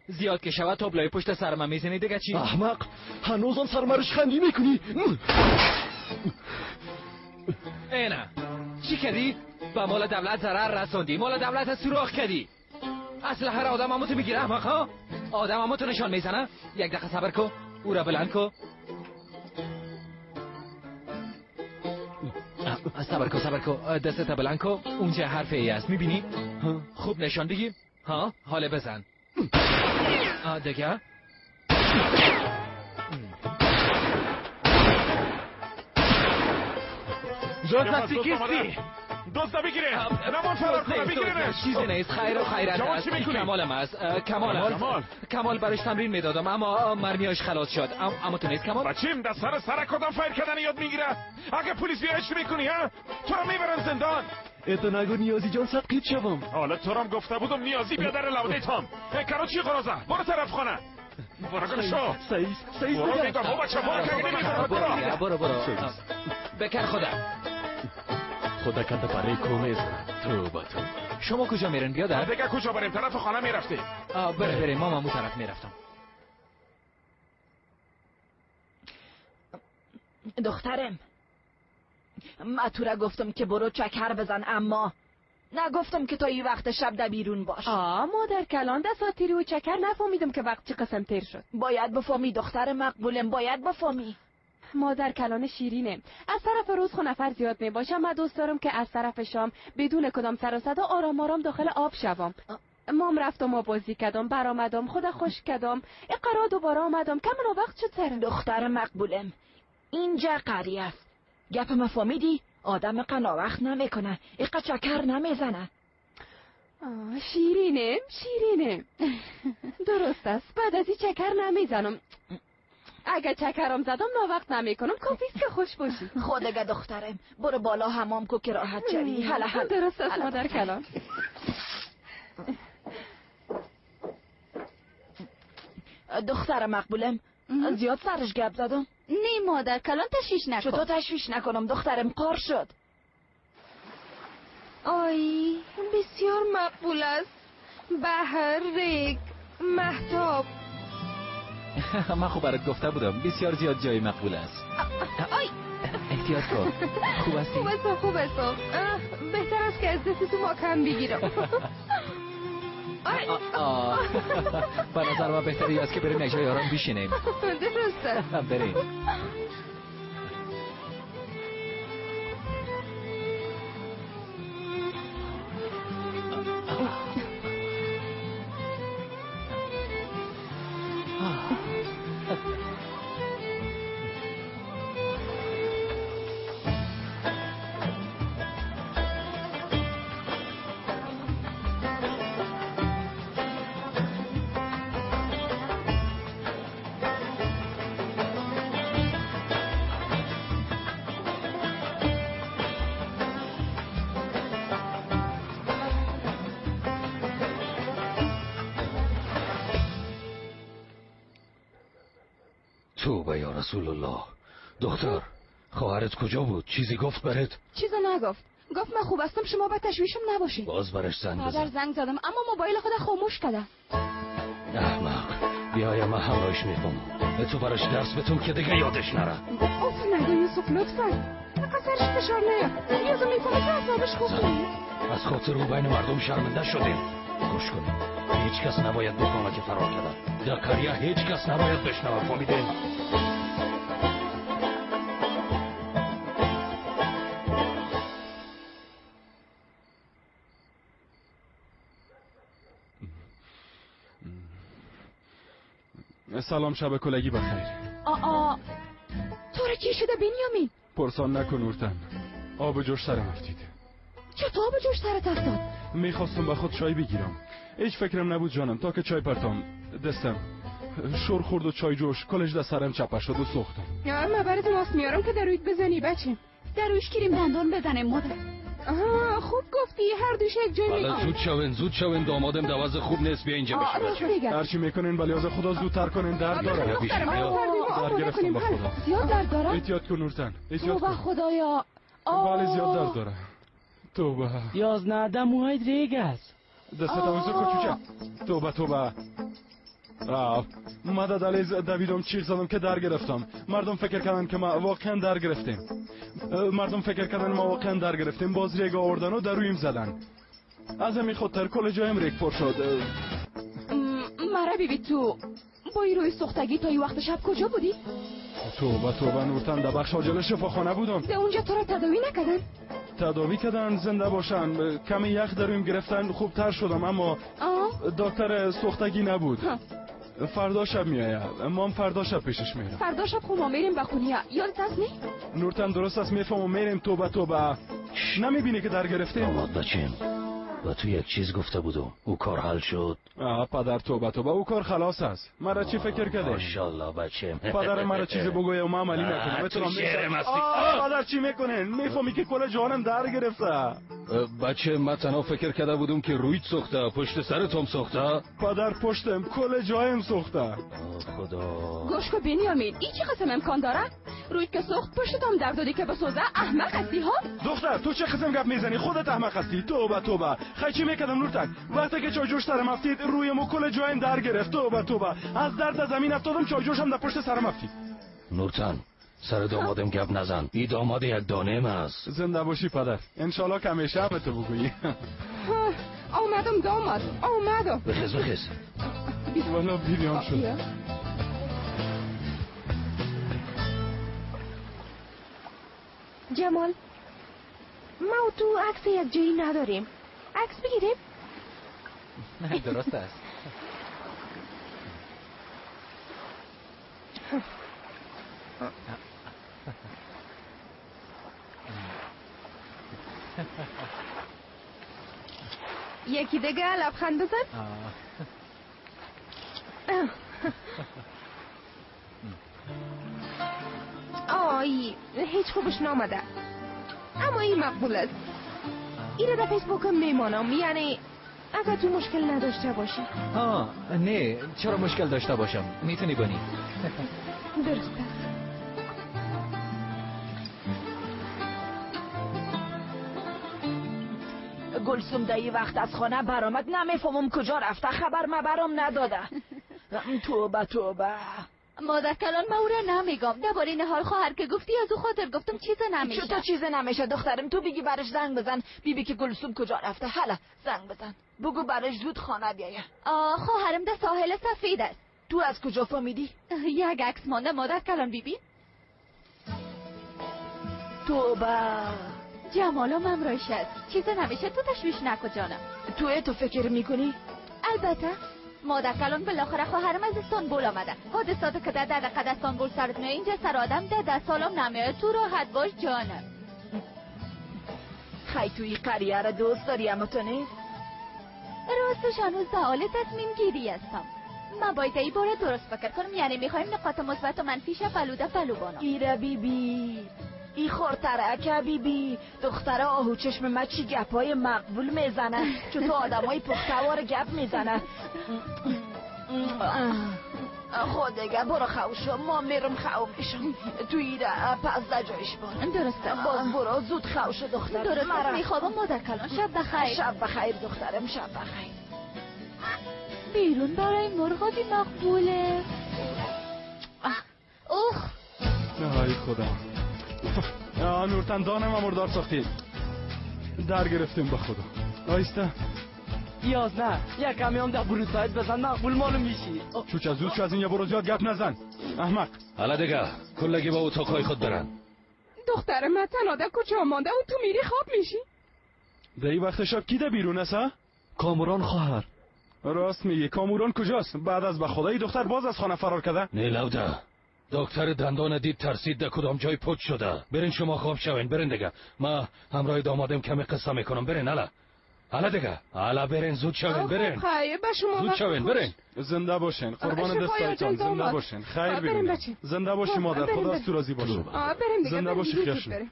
Speaker 1: زیاد که شود تابلوی پشت سر من میزنی دیگه چی؟
Speaker 15: احمق، هنوزم سر مرش خندی میکنی؟
Speaker 1: اینه چی کردی؟ به مال دولت ضرر رسوندی، مال دولت سوراخ کردی. اسلحه را آدم همو تو میگیره احمق ها؟ آدم همو تو نشان میزنه. یک دقیقه صبر کو، او را بلند کو. صبر کو صبر کو، دستت بلند کو. اونجا حرف ای است، میبینی؟ خوب نشان بگیر. ها حالا بزن. دیگه
Speaker 8: دزد کیستی؟ دزد بگیره، نمان فرار کنه، بگیرنش.
Speaker 1: چیزی نیست، خیر و خیرت است. کمالم است، کمال. کمال برش تمرین میدادم اما مرمیاش خلاص شد. اما تو نیست کمال؟
Speaker 8: بچیم در سر سر کدام فایر کردن یاد میگیره. اگه پلیس بیاد چی میکنی؟ ها تو رو میبرن زندان.
Speaker 15: اتو نگو نیازی جان صد قیت شوم.
Speaker 8: حالا تو رام گفته بودم نیازی بیا در لوده تام. کرو چی قرازه؟ برو طرف خانه. برو گم شو.
Speaker 15: سعیس سعیس
Speaker 8: برو میگم بابا بچه برو که نمیخوام. برو
Speaker 1: برو برو. بکر خدا.
Speaker 15: خدا کده برای کومیز. توبه تو.
Speaker 1: شما کجا میرن بیادر؟
Speaker 8: دیگه کجا بریم؟ طرف خانه میرفتی.
Speaker 1: بره بریم، ما مامو طرف میرفتم.
Speaker 16: دخترم ما تو را گفتم که برو چکر بزن، اما نگفتم که تا این وقت شب در بیرون باش.
Speaker 3: مادر کلان دساتیری و چکر نفهمیدم که وقت چه قسم تیر شد.
Speaker 16: باید بفهمی دختر مقبولم، باید بفهمی.
Speaker 3: مادر کلان شیرینه. از طرف روز خو نفر زیاد می باشم. من دوست دارم که از طرف شام بدون کدام سر و صدا آرام آرام داخل آب شوم. مام رفتم و بازی کردم، برآمدم، خدا خوش کردم، اقرا دوباره آمدم. کم وقت شد سر.
Speaker 16: دختر مقبولم اینجا قریه است. گپ ما فهمیدی؟ آدم قنا وقت نمیکنه، ایقا چکر نمیزنه.
Speaker 3: شیرینه شیرینه. درست است، بعد از این چکر نمیزنم. اگه چکرم زدم ناوقت نمیکنم، کافیست که خوش باشی.
Speaker 16: خودگه دخترم برو بالا حمام کو که راحت شوی. هلا هلا.
Speaker 3: درست است مادر کلان.
Speaker 16: دختر مقبولم زیاد سرش گپ زدم.
Speaker 5: نه مادر کلان تشویش نکن.
Speaker 16: چطور تشویش نکنم دخترم؟ قار شد.
Speaker 3: آی بسیار مقبول است. بحر، ریگ، مهتاب.
Speaker 1: من خوب برات گفته بودم بسیار زیاد جای مقبول است.
Speaker 3: آی
Speaker 1: احتیاط کن. خوب هستی؟
Speaker 3: خوب هستم خوب هستم. بهتر است که از دست تو ماکم بگیرم.
Speaker 1: به نظر من بهتری است که بریم یک جای آرام بشینیم.
Speaker 3: درست است.
Speaker 1: بریم.
Speaker 2: توبه یا رسول الله. دختر خواهرت کجا بود؟ چیزی گفت برات؟
Speaker 3: چیزی نگفت. گفت من خوب هستم، شما به تشویشم نباشید.
Speaker 2: باز برش زنگ بزن.
Speaker 3: مادر زنگ زدم اما موبایل خود خاموش کرده.
Speaker 2: احمق بیایم من همراهش میخوام. تو براش درس بتون که دیگه یادش نره.
Speaker 3: اوف نگو یوسف لطفا. سرش فشار نیار. یوسف میفهمه که اعصابش خوب نیست.
Speaker 2: از خاطر او بین مردم شرمنده شدیم. گوش کنید، هیچ کس نباید بفهمه که فرار کرده. در قریه هیچ کس نباید بشنوه، فهمیدین؟
Speaker 9: سلام، شب کلگی بخیر.
Speaker 3: آ تو را چی شده بنیامین؟
Speaker 9: پرسان نکن اورتن، آب جوش سرم افتید.
Speaker 3: چطور آب جوش سرت افتاد؟
Speaker 9: میخواستم به خود چای بگیرم، هیچ فکرم نبود جانم تا که چای پرتام دستم شور خورد و چای جوش کلش در سرم چپه شد و سوختم.
Speaker 3: من برات ماست میارم که درویت بزنی بچه.
Speaker 5: درویش کریم دندان بزنه مادر.
Speaker 3: آها خوب گفتی، هر دوش یک جای میگم.
Speaker 2: زود شوین زود شوین، دامادم دوز خوب نیست، بیا اینجا بشین.
Speaker 9: هرچی میکنین ولی از خدا زودتر کنین، درد داره.
Speaker 3: درد
Speaker 9: گرفتم به خدا.
Speaker 3: زیاد درد داره؟
Speaker 9: احتیاط کن نورتن، احتیاط کن.
Speaker 3: خدایا.
Speaker 9: بله زیاد درد داره. توبه.
Speaker 17: 11 موهای ریگ است.
Speaker 9: دست دوزو کوچوچه. توبه توبه. ما دلیز دویدم چیغ زدم که در گرفتم. مردم فکر کردن که ما واقعا در گرفتیم. مردم فکر کردن ما واقعا در گرفتیم. باز ریگ آوردن و در رویم زدن. از همین خودتر کل جایم ریگ پر شد.
Speaker 3: مرا بیبی تو با این روی سوختگی تا این وقت شب کجا بودی؟
Speaker 9: توبه توبه نورتن، در بخش عاجل شفاخانه بودم.
Speaker 3: ده اونجا تو را تداوی نکردن؟
Speaker 9: تداوی کردن، زنده باشن. کمی یخ در رویم گرفتن، خوبتر شدم، اما دکتر سوختگی نبود. فردا شب میآید، ما هم فردا شب پیشش میرم.
Speaker 3: فردا شب خب ما میریم به خونه، یادت هست نی؟
Speaker 9: نورتن درست است، میفهمم، میریم. توبه توبه. نمیبینی که در گرفتیم؟
Speaker 2: داماد بچیم و تو یک چیز گفته بودم، او کار حل شد.
Speaker 4: پدر توبه توبه، او کار خلاص است. مرا چی فکر کرده؟
Speaker 2: ماشاءالله بچه.
Speaker 4: پدر مرا چیزی بگوی و من عملی نکنم.
Speaker 2: تو شعرم هستی.
Speaker 4: پدر چی میکنه؟ میفهمی که کل جانم در گرفته.
Speaker 2: بچه من تنها فکر کرده بودم که رویت سوخته، پشت سرتم سوخته.
Speaker 4: پدر پشتم کل جایم سوخته.
Speaker 2: خدا.
Speaker 3: گوش کن بنیامین، این چه قسم امکان داره؟ رویت که سوخت پشتم در دادی که بسوزه. احمق هستی ها؟
Speaker 4: دختر تو چه قسم گپ میزنی؟ خودت احمق هستی. توبه توبه. خی چی میکردم نورتک؟ وقتی که چایجوش سرم افتید روی مو کل جایم در گرفت. توبه توبه. از درد زمین افتادم، چایجوشم در پشت سرم افتید.
Speaker 2: نورتن سر دامادم گپ نزن، ای داماد یک دانم است.
Speaker 4: زنده باشی پدر، انشالله که همیشه به تو بگویی.
Speaker 3: آمدم داماد، آمدم.
Speaker 2: بخیز بخیز.
Speaker 4: والا بیریان شد.
Speaker 6: جمال، ما و تو عکس یک جایی نداریم، عکس بگیریم؟
Speaker 1: درست است.
Speaker 3: یکی دیگه لبخند بزن.
Speaker 6: آی هیچ خوبش نامده،
Speaker 3: اما این مقبول است. اینو در فیسبوک میمانم، یعنی اگر تو مشکل نداشته باشی.
Speaker 1: نه چرا مشکل داشته باشم؟ میتونی بانی.
Speaker 3: درست است.
Speaker 16: گلسوم دایی وقت از خانه برآمد، نمیفهمم کجا رفته، خبر مبرم نداده. توبه توبه.
Speaker 5: مادر کلان من او را نمیگم. درباره نهال خواهر که گفتی از او خاطر گفتم چیز نمیشه.
Speaker 16: چطور چیز نمیشه دخترم؟ تو بگی برش زنگ بزن بیبی که گلسوم کجا رفته. حالا زنگ بزن بگو برش زود خانه بیایه.
Speaker 5: خواهرم در ساحل سفید است.
Speaker 16: تو از کجا فهمیدی؟
Speaker 5: یک عکس مانده مادر کلان بیبی.
Speaker 16: توبه.
Speaker 5: جمالم همراهش است. چیز نمیشه، تو تشویش نکن جانم.
Speaker 16: تو فکر میکنی؟
Speaker 5: البته مادر کلان بالاخره خواهرم از استانبول آمده. حادثات که در دقیقه استانبول سرت میاد اینجا سر آدم ده سالم نمیاد. تو راحت باش جانم.
Speaker 16: خی توی قریه را دوست داری اما تو نیست؟
Speaker 5: راستش هنوز در حال تصمیم گیری هستم. من باید ای باره درست فکر کنم، یعنی میخوایم نقاط مثبت و منفیش فلوده فلو بانم.
Speaker 16: ایره بی بی، ای خورترکه بی بی، دختره آهو چشم من چی گپای مقبول میزنه، چون تو آدمای پختوار گپ میزنه. خود دیگه برو خوشو، ما میرم خو میشم. تو ایره پس در جایش بان.
Speaker 5: درسته.
Speaker 16: باز برو زود خوشو دخترم.
Speaker 5: درسته میخوابم مادر کلان. شب بخیر.
Speaker 16: شب بخیر دخترم، شب بخیر.
Speaker 5: بیرون برای مرغابی مقبوله. اوه
Speaker 4: ای خدا. نورتن دانم مردار ساختی. در گرفتیم به خدا. آیسته
Speaker 17: 11 یک کمی هم در بروسایت بزن مقبول مالو میشی.
Speaker 4: چوچه زود شو از این یه برو، زیاد گپ نزن احمق.
Speaker 2: حالا دیگه کلگی با اتاقهای خود برن.
Speaker 3: دختر من تنها در کوچه مانده و تو میری خواب میشی.
Speaker 4: در این وقت شب کی ده بیرون است؟
Speaker 15: کاموران خواهر.
Speaker 4: راست میگی، کاموران کجاست؟ بعد از به خدای دختر باز از خانه فرار کرده.
Speaker 2: نه لوده، دکتر دندان دید ترسید در کدام جای پوچ شده. برین شما خواب شوین، برین دیگه. ما همراه دامادم کمی قصه میکنم. برین حالا. حالا دیگه، حالا برین زود شوین، برین.
Speaker 3: خیر به شما
Speaker 2: زود شوین، برین.
Speaker 4: زنده باشین قربان دستایتان، زنده باشین. خیر ببینین. زنده باشی مادر، خدا از تو راضی باشه.
Speaker 3: بریم دیگه.
Speaker 4: زنده باشی خیاشون.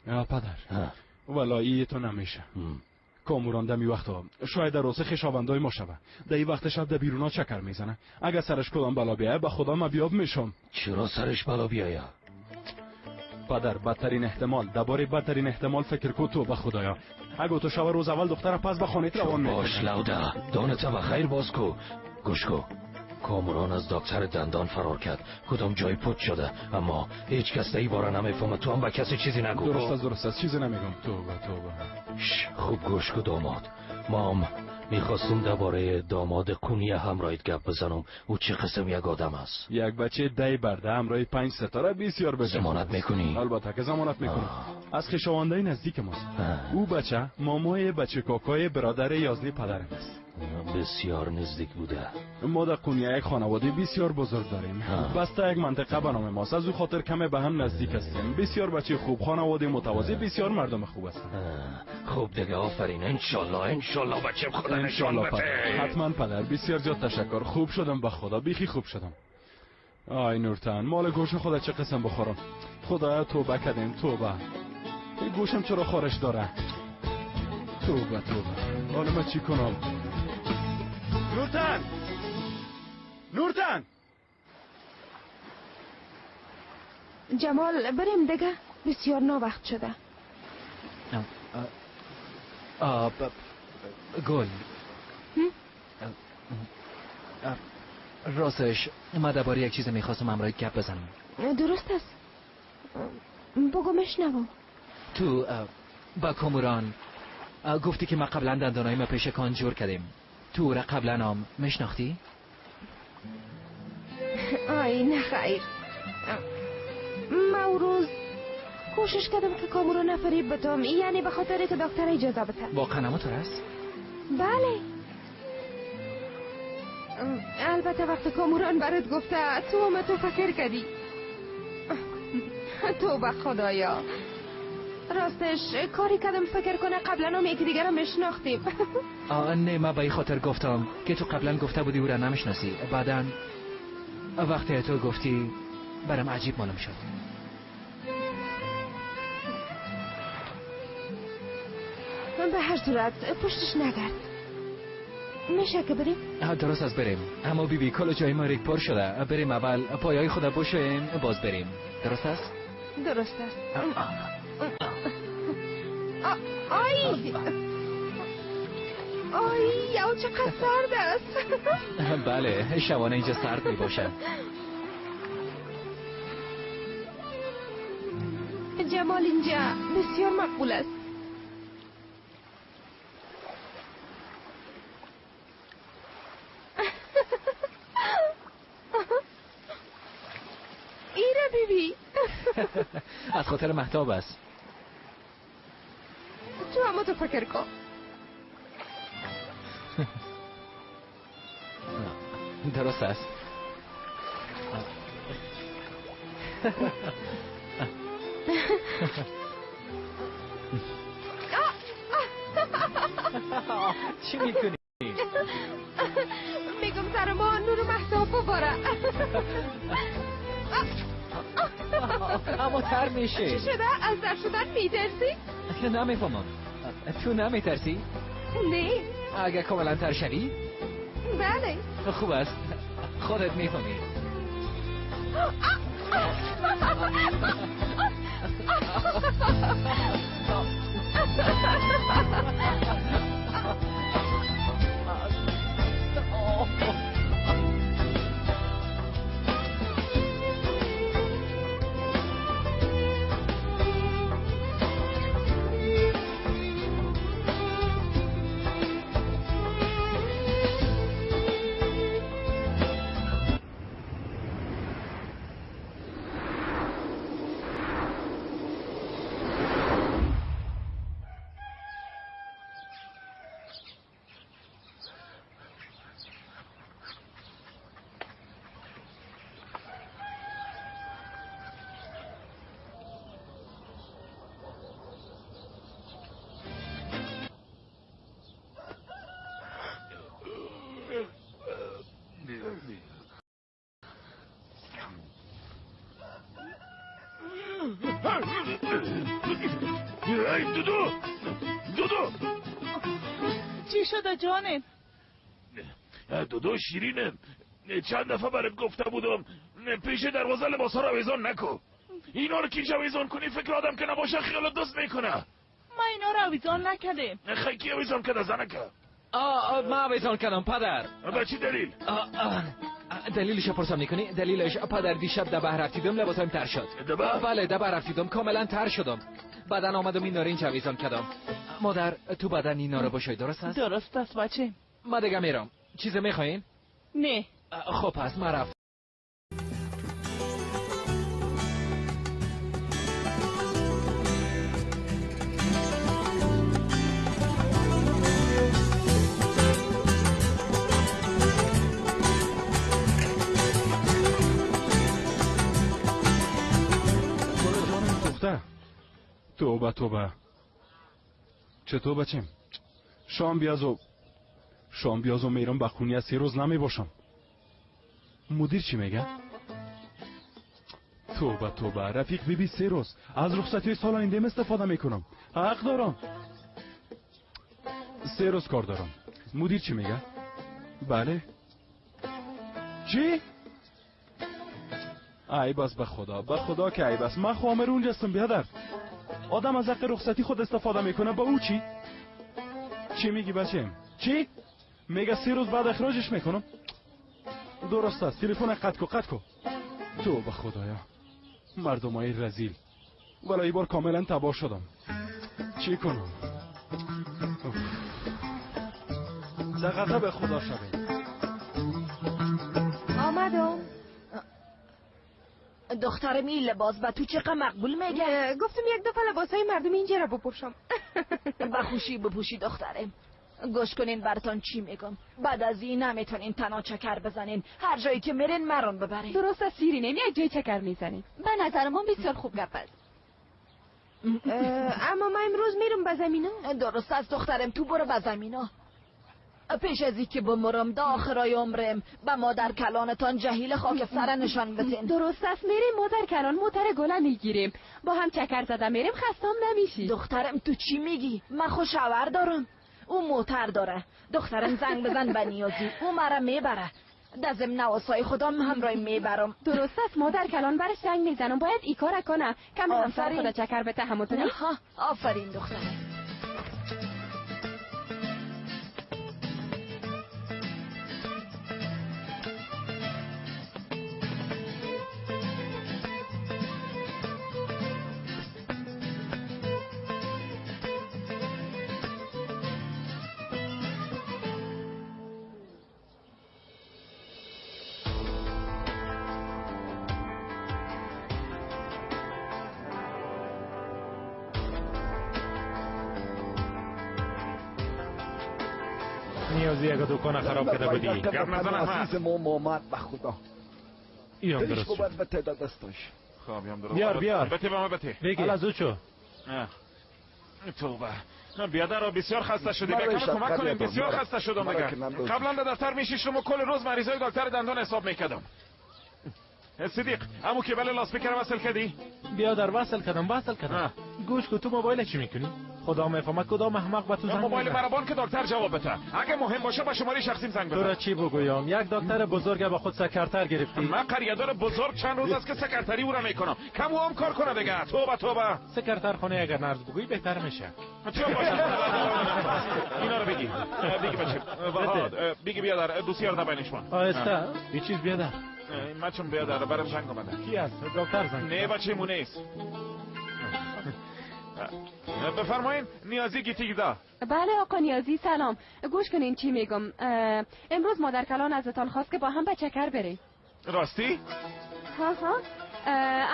Speaker 4: پدر والله تو نمیشه. کاموران دمی وقتا شاید در روز خویشاوندای ما شوه. در این وقت شب در بیرونا چکر میزنه. اگر سرش کدام بلا بیایه به خدا من بیاب میشم.
Speaker 2: چرا سرش بلا بیایه؟
Speaker 4: پدر بدترین احتمال، درباره بدترین احتمال فکر کو تو به خدایا. اگه تو شب روز اول دختر پس به خانه روان میکنه.
Speaker 2: باش لوده، دانت به خیر باز کو. گوش کو، کاموران از دکتر دندان فرار کرد، کدام جای پوچ شده، اما هیچ کس در این باره نمیفهمه. تو هم به کسی چیزی نگو.
Speaker 4: درست است، درست است، چیزی نمیگم. توبه توبه.
Speaker 2: خوب گوش کو داماد، مام میخواستم درباره داماد کونی همراهیت گپ بزنم. او چه قسم یک آدم است؟
Speaker 4: یک بچه 10 برده همراه 5 ستاره بسیار بزرگ.
Speaker 2: ضمانت میکنی؟
Speaker 4: البته که ضمانت میکنم. از خویشاوندای نزدیک ماست. او بچه مامای بچه کاکای برادر یازنی پدرم است.
Speaker 2: بسیار نزدیک بوده.
Speaker 4: ما در قونیه یک خانواده بسیار بزرگ داریم. بسته یک منطقه به نام ماست. از او خاطر کمه به هم نزدیک هستیم. بسیار بچه خوب، خانواده متواضع، بسیار مردم خوب هستند.
Speaker 2: خوب دیگه، آفرین. انشالله انشالله بچه خدا نشان بده.
Speaker 4: حتما پدر. بسیار زیاد تشکر. خوب شدم به خدا، بیخی خوب شدم. آی نورتن، مال گوش خدا چه قسم بخورم. خدایا توبه کردیم، توبه. این گوشم چرا خارش داره؟ توبه توبه. حالا من چی کنم؟ نورتن، نورتن.
Speaker 6: جمال بریم دیگه، بسیار ناوقت شده.
Speaker 1: گل، راستش من درباره یک چیز میخواستم همراه گپ بزنم.
Speaker 6: درست است، بگو میشنوم.
Speaker 1: تو با کاموران گفتی که ما قبلا دندانای ما پیش کان جور کردیم. تو او را قبلا هم میشناختی؟
Speaker 6: آی نه خیر، ما او روز کوشش کردم که کاموران فریب بدم، یعنی به خاطر که دکتر اجازه بده.
Speaker 1: واقعا همونطور است؟
Speaker 6: بله، البته وقت کاموران برات گفته تو هم تو فکر کردی. توبه خدایا، راستش کاری کردم فکر کنه قبلا هم یکی دیگر رو میشناختیم.
Speaker 1: نه، من به این خاطر گفتم که تو قبلا گفته بودی او را نمیشناسی. بعدا وقتی تو گفتی برام عجیب معلوم شد.
Speaker 6: من به هر صورت پشتش نگرد. میشه که بریم؟
Speaker 1: درست از بریم، اما بی بی کل جای ما ریگ پر شده. بریم اول پایای خود بشویم باز بریم. درست است؟
Speaker 6: درست است. آی آی، او چقدر سرد است.
Speaker 1: بله، شبانه اینجا سرد می باشد.
Speaker 6: جمال اینجا بسیار مقبول است. ایره بیبی.
Speaker 1: از خاطر مهتاب است.
Speaker 6: تو هم تو فکر کن.
Speaker 1: درست است. چی میکنی؟
Speaker 6: میگم سر ما نور مهتاب بباره.
Speaker 1: اما تر میشه.
Speaker 6: چی شده؟ از در شدن میترسی؟
Speaker 1: نمیفهمم. تو نمیترسی؟
Speaker 6: نه.
Speaker 1: اگه کاملا تر شوی؟
Speaker 6: بله.
Speaker 1: خوب است، خودت میفهمی.
Speaker 11: ای دودو، دودو،
Speaker 16: چی شده جانم؟
Speaker 11: دودو شیرینه، چند دفعه برات گفته بودم پیش دروازه لباسا رو آویزان نکن. اینا رو که آویزان کنی فکر آدم که نباشه خیالت دست میکنه.
Speaker 16: من اینا رو آویزان نکردم.
Speaker 11: خیلی کی آویزان کرده زنکه؟
Speaker 1: من آویزان کردم پدر.
Speaker 11: به چی دلیل؟
Speaker 1: دلیلش پرسم میکنی؟ دلیلش پدر دیشب دبه رفتیدم لباسایم تر شد.
Speaker 11: دبه؟
Speaker 1: بله دبه رفتیدم کاملا تر شدم. بعدن آمدم این نارنج آویزان کردم. مادر تو بدن اینا رو بشوی، درست است؟
Speaker 16: درست است بچه.
Speaker 1: من دیگه میرم. چیز میخواین؟
Speaker 16: نه.
Speaker 1: خب پس من رفتم.
Speaker 4: توبه توبه. چطور بچم؟ شام بیازو میرم به خونی از 3 روز نمی باشم. مدیر چی میگه؟ توبه توبه رفیق بیبی 3 روز از رخصتی سال آینده استفاده میکنم. حق دارم. 3 روز کار دارم. مدیر چی میگه؟ بله. چی؟ عیب است به خدا، به خدا که عیب است. من خامر اونجا هستم بیادر. آدم از حق رخصتی خود استفاده میکنه، با او چی؟ چی میگی بچم؟ چی؟ میگه 3 روز بعد اخراجش میکنم. درست است. تلفن قطع کو. تو به خدایا مردمای رزیل. ولی این بار کاملا تباه شدم. چی کنم؟ دقیقه به خدا شوید.
Speaker 6: آمدم.
Speaker 16: دخترم این لباس به تو چقدر مقبول میگه؟
Speaker 6: گفتم یک دفعه لباسای مردم اینجا را بپوشم.
Speaker 16: به خوشی بپوشی دخترم. گوش کنین براتون چی میگم. بعد از این نمیتونین تنها چکر بزنین. هر جایی که میرین مرون ببرین.
Speaker 3: درست است سیرینه، یک جای چکر میزنین.
Speaker 5: به نظر من بسیار خوب گپ است.
Speaker 6: اما من امروز میرم به زمینا.
Speaker 16: درست است دخترم، تو برو به زمینا. پیش از اینکه بمرم دا آخرای عمرم به مادر کلانتان جهیل خاک سر نشان بتین.
Speaker 3: درست است، میریم مادر کلان موتر گله میگیریم، با هم چکر زده میریم، خستام نمیشی.
Speaker 16: دخترم تو چی میگی؟ من خو شوهر دارم، او موتر داره. دخترم زنگ بزن به نیازی، او مرا میبره. دزم نواسای خودم همراه میبرم.
Speaker 3: درست است مادر کلان، برش زنگ میزنم. باید ای کار کنم کمی همسر خدا چکر بته همتون.
Speaker 16: آفرین دخترم.
Speaker 10: نیازی یک دکان خراب کرده بودی.
Speaker 8: گپ نزن
Speaker 12: عزیز ما آمد به خدا.
Speaker 10: ایام درست شد.
Speaker 12: به تعداد دستاش.
Speaker 8: خب یام درست.
Speaker 10: بیار بیار.
Speaker 8: بته به ما بته.
Speaker 10: بگی. حالا زود شو.
Speaker 8: توبه. بیادر بسیار خسته شدی. به کمک کنیم. بسیار خسته شدم دیگه. قبلا در دفتر میشیشتم و کل روز مریضای دکتر دندان حساب میکردم. صدیق امو که بله لاسپیکر وصل کردی؟
Speaker 10: بیادر وصل کردم. گوش کو تو موبایل چی میکنی؟ خدا میفهمد کدام احمق به تو زنگ
Speaker 8: موبایل مرا که دکتر جواب بده. اگه مهم باشه با شماره شخصیم زنگ بزن.
Speaker 10: تو را چی بگویم؟ یک دکتر بزرگ با خود سکرتر گرفتی.
Speaker 8: من قریه‌دار بزرگ چند روز است که سکرتری او را میکنم. کم او هم کار کنه دیگه. توبه توبه.
Speaker 10: سکرتر خونه اگر نرز بگویی بهتر میشه.
Speaker 8: چه باشه؟ اینا رو بگی. بگی بچه. بگی بیادر دوسیار دبینش من.
Speaker 10: آهسته. یه چیز بیادر.
Speaker 8: من چون بیادر برام زنگ اومده.
Speaker 10: کی است؟ دکتر زنگ.
Speaker 8: نه بچه مون نیست. بفرمایین نیازی گیتیگدا.
Speaker 3: بله آقا نیازی سلام. گوش کنین چی میگم. امروز مادر کلان ازتان خواست که با هم به چکر بریم.
Speaker 8: راستی؟
Speaker 3: ها ها.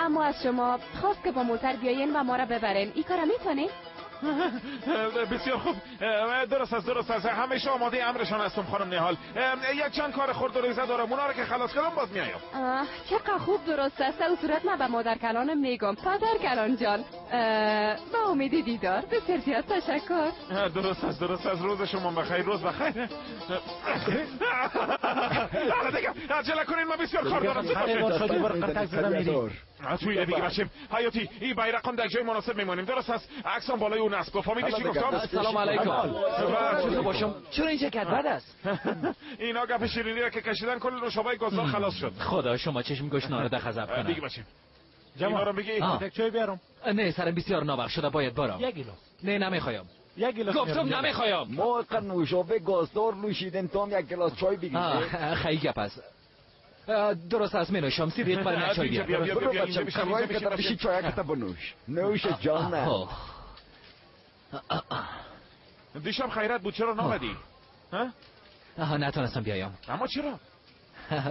Speaker 3: اما از شما خواست که با موتر بیاین و ما را ببرین. این کارا میتونین؟
Speaker 8: بسیار خوب. درست است. همیشه آماده امرشان هستم خانم نهال. یک چند کار خرد و ریزه دارم، اونا رو که خلاص کردم باز میایم.
Speaker 3: چقدر خوب. درست است. او صورت من به مادر کلانم میگم. پدر کلان جان با امید دیدار. بسیار زیاد تشکر.
Speaker 8: درست است. روز شما بخیر. روز بخیر. دیگه عجله کنین، من بسیار کار دارم. توی دیگه بچیم حیاتی این بیرقم در جای مناسب میمانیم. درست است. عکسم بالای اون است. فهمیدی چی گفتم؟
Speaker 1: سلام علیکم. چطور باشم؟ چرا اینجا کد بد است؟
Speaker 8: اینا گپ شیرینی را که کشیدن کل نوشابه گازدار خلاص شد.
Speaker 1: خدا شما چشم گشنا را غضب کنه.
Speaker 8: دیگه بچیم. اینا رو بگی.
Speaker 10: یک چای بیارم.
Speaker 1: نه سرم بسیار ناوقت شده، باید برم.
Speaker 10: یک گیلاس.
Speaker 1: نه نمیخوایم.
Speaker 10: یک گیلاس.
Speaker 1: گفتم نمیخوایم.
Speaker 12: ما قد نوشابه گازدار نوشیدیم تو هم یک گلاس چای بگیر.
Speaker 1: خیلی گپ است. درست است می نوشم. صدیق برای من چای بیار.
Speaker 12: برو بچم قرار که بشی چای کتا بنوش. نوش جان.
Speaker 8: دیشب خیرت بود، چرا نامدی؟
Speaker 1: ها؟ نتونستم بیایم.
Speaker 8: اما چرا؟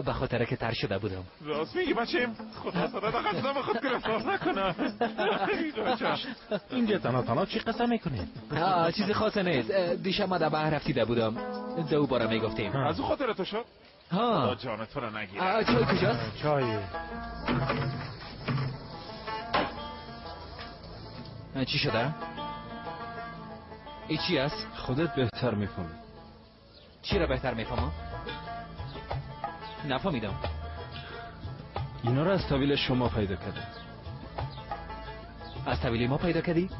Speaker 1: به خاطر که تر شده بودم.
Speaker 8: راست میگی بچیم. خدا صدا قصدم خود گرفتار نکنه.
Speaker 10: اینجا تنها چی قصه میکنی؟
Speaker 1: چیزی خاص نیست. دیشب ما در بحر رفتیده بودم. دو باره میگفتیم.
Speaker 8: از او خاطر تو شد؟
Speaker 1: ها.
Speaker 8: خدا جان تو رو نگیره.
Speaker 1: چای کجاست؟
Speaker 10: چای.
Speaker 1: چی شده؟ ای چی است؟
Speaker 9: خودت بهتر میفهمی.
Speaker 1: چی را بهتر میفهمم؟ نفهمیدم.
Speaker 9: اینا رو از طویل شما پیدا کردم.
Speaker 1: از طویل ما پیدا کردی؟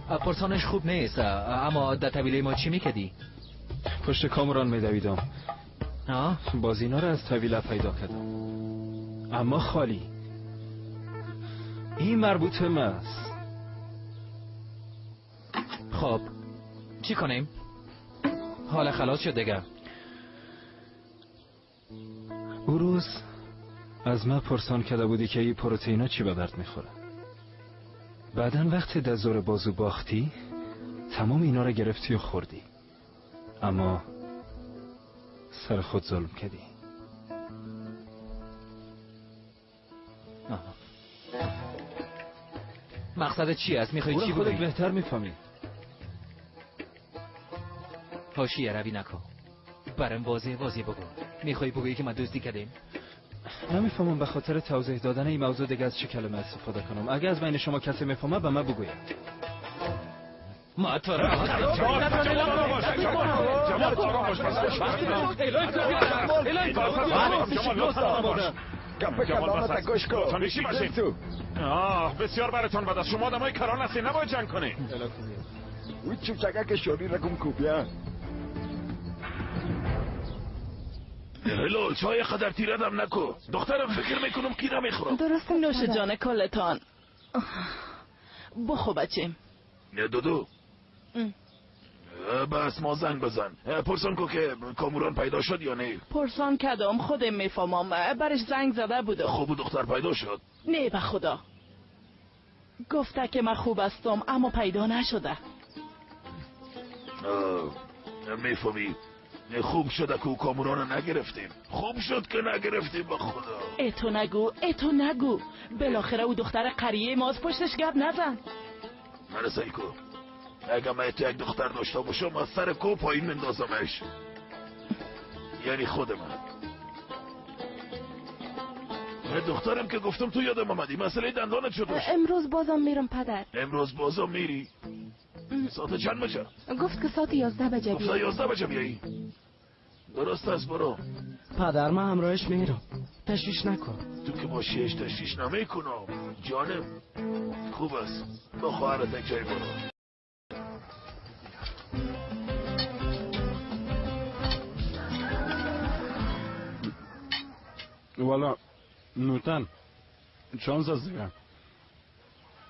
Speaker 1: پرسانش خوب نیست، اما در طویله ما چی میکردی؟
Speaker 9: پشت کامران میدویدم. باز اینا رو از طویله پیدا کردم، اما خالی. این مربوط به من است.
Speaker 1: خب چی کنیم؟ حالا خلاص شد دیگه.
Speaker 9: او روز از من پرسان کرده بودی که این پروتئینا چی به درد میخوره. بعدن وقتی در زور بازو باختی تمام اینا رو گرفتی و خوردی، اما سر خود ظلم کردی.
Speaker 1: مقصد چی است؟ میخوای چی
Speaker 9: بگویی؟ خودت بهتر میفهمی.
Speaker 1: حاشیه روی نکن، برام واضح واضح بگو. میخوای بگویی که ما دزدی کردیم؟
Speaker 9: نمیفهمم به خاطر توضیح دادن این موضوع دیگه از چه کلمه استفاده کنم. اگه از بین شما کسی میفهمه به من بگوید.
Speaker 1: ما تو را
Speaker 8: آه بسیار براتان بد است. شما آدمای کلان هستین، نباید جنگ کنین.
Speaker 12: او چوچکه شوری را گم کو بیا.
Speaker 11: هلال چای قدر تیردم نکو دخترم، فکر میکنم کی نمیخورم.
Speaker 16: درست نوش جان کلتان. بخو بچیم.
Speaker 11: نه دودو بس ما زنگ بزن پرسان کو که کاموران پیدا شد یا نه.
Speaker 16: پرسان کدام خودم میفهمم، برش زنگ زده بودم.
Speaker 11: خوب دختر پیدا شد؟
Speaker 16: نه به خدا، گفته که من خوب هستم اما پیدا نشده.
Speaker 11: میفهمی خوب شد که کاموران نگرفتیم. خوب شد که نگرفتیم به خدا.
Speaker 16: اتو نگو، اتو نگو، بالاخره او دختر قریه ماست، پشتش گپ نزن.
Speaker 11: من سیکو اگه من تو یک دختر داشته باشم از سر کو پایین مندازمش، یعنی خود من. دخترم که گفتم تو یادم آمدی مسئله دندانت شد.
Speaker 6: امروز بازم میرم پدر.
Speaker 11: امروز بازم میری؟ ساعت چند بجه؟
Speaker 6: گفت که ساعت 11 بجه بیایی.
Speaker 11: گفت 11 بجه بیایی؟ درست است برو.
Speaker 17: پدر من همراهش میرم، تشویش نکن.
Speaker 11: تو که باشیش تشویش نمی کنم جانم. خوب است، با خواهرت یک جای برو.
Speaker 4: والا نوتن چانس از دیگه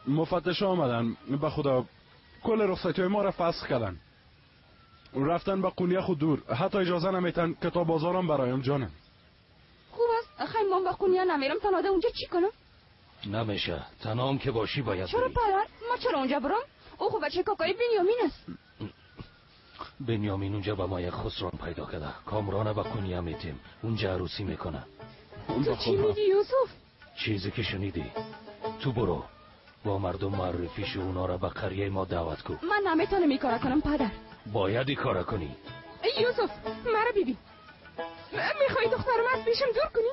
Speaker 4: مفتش آمدن به خدا کل رخصتی های ما را فسخ کردن، رفتن به قونیه خود دور، حتی اجازه نمیتن که تا بازارم برایم جانم.
Speaker 3: خوب است، خیلی من به قونیه نمیرم، تنها اونجا چی کنم؟
Speaker 2: نمیشه، تنها هم که باشی باید.
Speaker 3: چرا پدر؟ ما چرا اونجا برم؟ او خب بچه کاکای بنیامین است.
Speaker 2: بنیامین اونجا به ما یک خسران پیدا کرده، کامران به قونیه میتیم، اونجا عروسی میکنه.
Speaker 3: تو چی میگی یوسف؟
Speaker 2: چیزی که شنیدی. تو برو با مردم معرفی شو، اونا را به قریه ما دعوت کن.
Speaker 3: من نمیتونم این کارا کنم پدر.
Speaker 2: باید این کارا کنی.
Speaker 3: ای یوسف مرا ببین، میخوای دخترم از پیشم دور کنی؟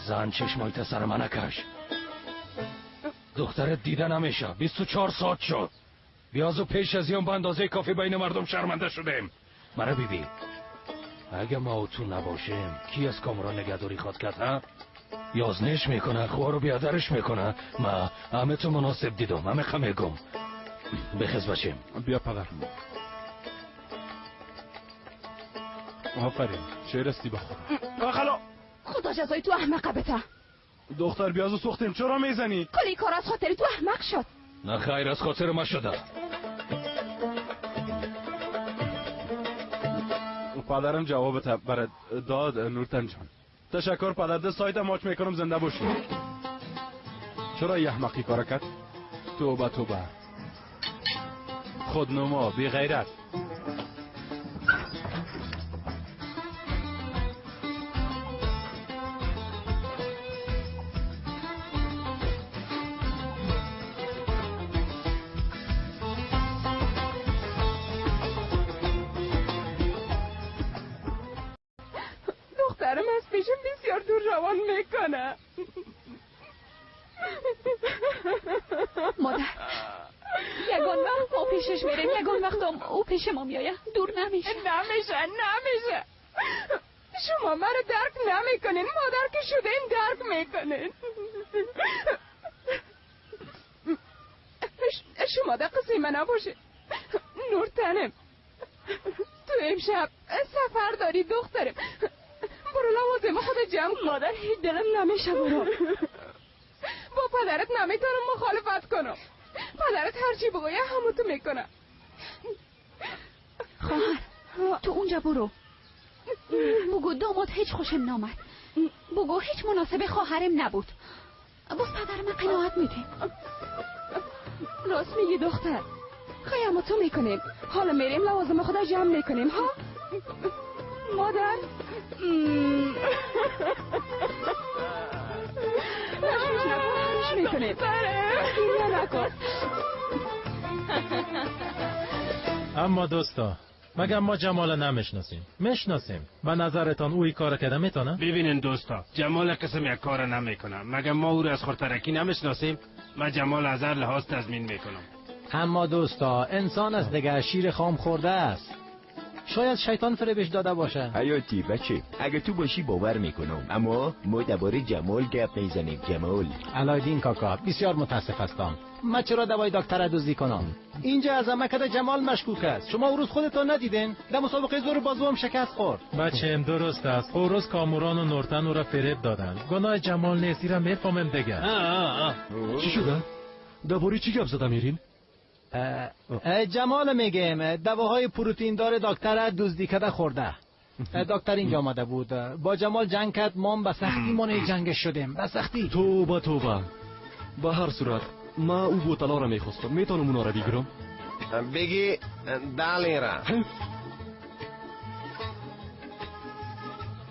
Speaker 2: زن چشمایت سر من نکش. دخترت دیده نمیشه، 24 ساعت شد. بیازو پیش از این به اندازه کافی بین مردم شرمنده شدیم. مرا ببین، اگه ما و تو نباشیم کی از کامران نگهداری خواد کرد؟ ها؟ یازنش میکنه، خوار و بیادرش میکنه. ما همه تو مناسب دیدم، همه خمه گم بخز باشیم.
Speaker 4: بیا پدر. آفرین، چه رستی به خدا. خلا
Speaker 3: خدا جزای تو احمقه بته.
Speaker 4: دختر بیازو سوختیم، چرا میزنی؟
Speaker 3: کلی کار از خاطر تو احمق شد.
Speaker 2: نه خیر، از خاطر ما شده.
Speaker 4: پدرم جواب برات داد نورتن جان. تشکر پدر، دست سایت ماچ میکنم، زنده باشی. چرا یه احمقی کار کرد؟ توبه توبه، خودنما بی غیرت.
Speaker 3: دخترم از پیشم بسیار دور روان میکنه. مادر
Speaker 5: یگان وقت ما پیشش میریم، یگان وقت هم او پیش ما میآید. دور نمیشه.
Speaker 3: نمیشه، نمیشه. شما مرا درک نمیکنین. مادر که شدین درک میکنین. شما در قصه من نباشید. نورتنم، تو امشب سفر داری دخترم. برو لوازم خود جمع کن.
Speaker 6: مادر هیچ دلم نمیشه برو.
Speaker 3: با پدرت نمیتونم مخالفت کنم. پدرت هرچی بگویه همون تو میکنم.
Speaker 5: خواهر تو اونجا برو، بگو داماد هیچ خوشم نامد، بگو هیچ مناسب خواهرم نبود. باز پدر من قناعت میده.
Speaker 3: راست میگی دختر، خیلی تو میکنیم. حالا میریم لوازم خدا جمع میکنیم. ها مادر؟ تشویش نکن، میکنیم. گریه نکن.
Speaker 10: اما دوستا، مگه ما جمال نمیشناسیم؟ میشناسیم. به نظرتان او این کار کرده میتونه؟
Speaker 14: ببینین دوستا، جمال قسم یک کار نمیکنه. مگه ما او رو از خورترکی نمیشناسیم؟ من جمال از هر لحاظ تضمین میکنم.
Speaker 7: اما دوستا، انسان از دیگه شیر خام خورده است. شاید شیطان فریبش داده باشه.
Speaker 12: حیاتی بچه، اگه تو باشی باور میکنم، اما ما درباره جمال گپ میزنیم. جمال.
Speaker 7: علایدین کاکا، بسیار متاسف هستم. من چرا دوای دکتر دزدی کنم؟ اینجا از مکد جمال مشکوک است. شما اون روز خودتون ندیدین؟ در مسابقه زور بازو هم شکست خورد.
Speaker 10: بچه‌م درست است. اون روز کاموران و نورتن او را فریب دادن. گناه جمال نیست، ایرا میفهمم دیگه.
Speaker 15: چی شده؟ درباره چی گپ زدم میرین؟
Speaker 7: جمال میگم دواهای پروتئین دار دکتر دزدی کرده خورده. دکتر اینجا آمده بود، با جمال جنگ کرد. ما به سختی مانع جنگش شدیم، به سختی.
Speaker 15: توبه توبه. به هر صورت ما او بوتلا را میخواستم. میتونم اونا را بگیرم؟
Speaker 13: بگی 10 لیره.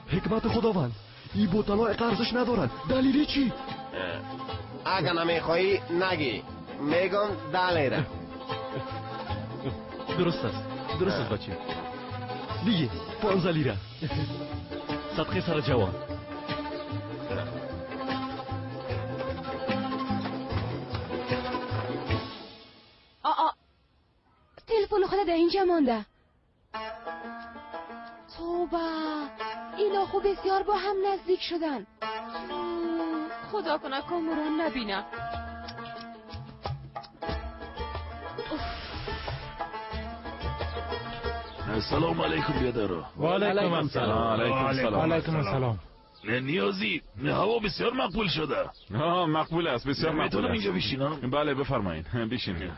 Speaker 15: حکمت خداوند، این بوتلا ارزش ندارن. دلیلی چی؟
Speaker 13: اگه نمیخوایی نگی. میگم 10 لیره.
Speaker 15: درست است، درست است بچه. دیگه 15 لیره. صدقه سر جوان.
Speaker 6: آ تلفن خود در اینجا مانده. توبه، اینا خوب بسیار با هم نزدیک شدن.
Speaker 3: خدا کنه کاموران نبینه.
Speaker 11: سلام علیکم بیادرا.
Speaker 10: و علیکم السلام.
Speaker 4: علیکم السلام.
Speaker 11: نیازی، هوا بسیار مقبول شده.
Speaker 8: آه مقبول است، بسیار مقبول است.
Speaker 11: میتونم اینجا بشینم؟
Speaker 8: بله بفرمایید بشینید.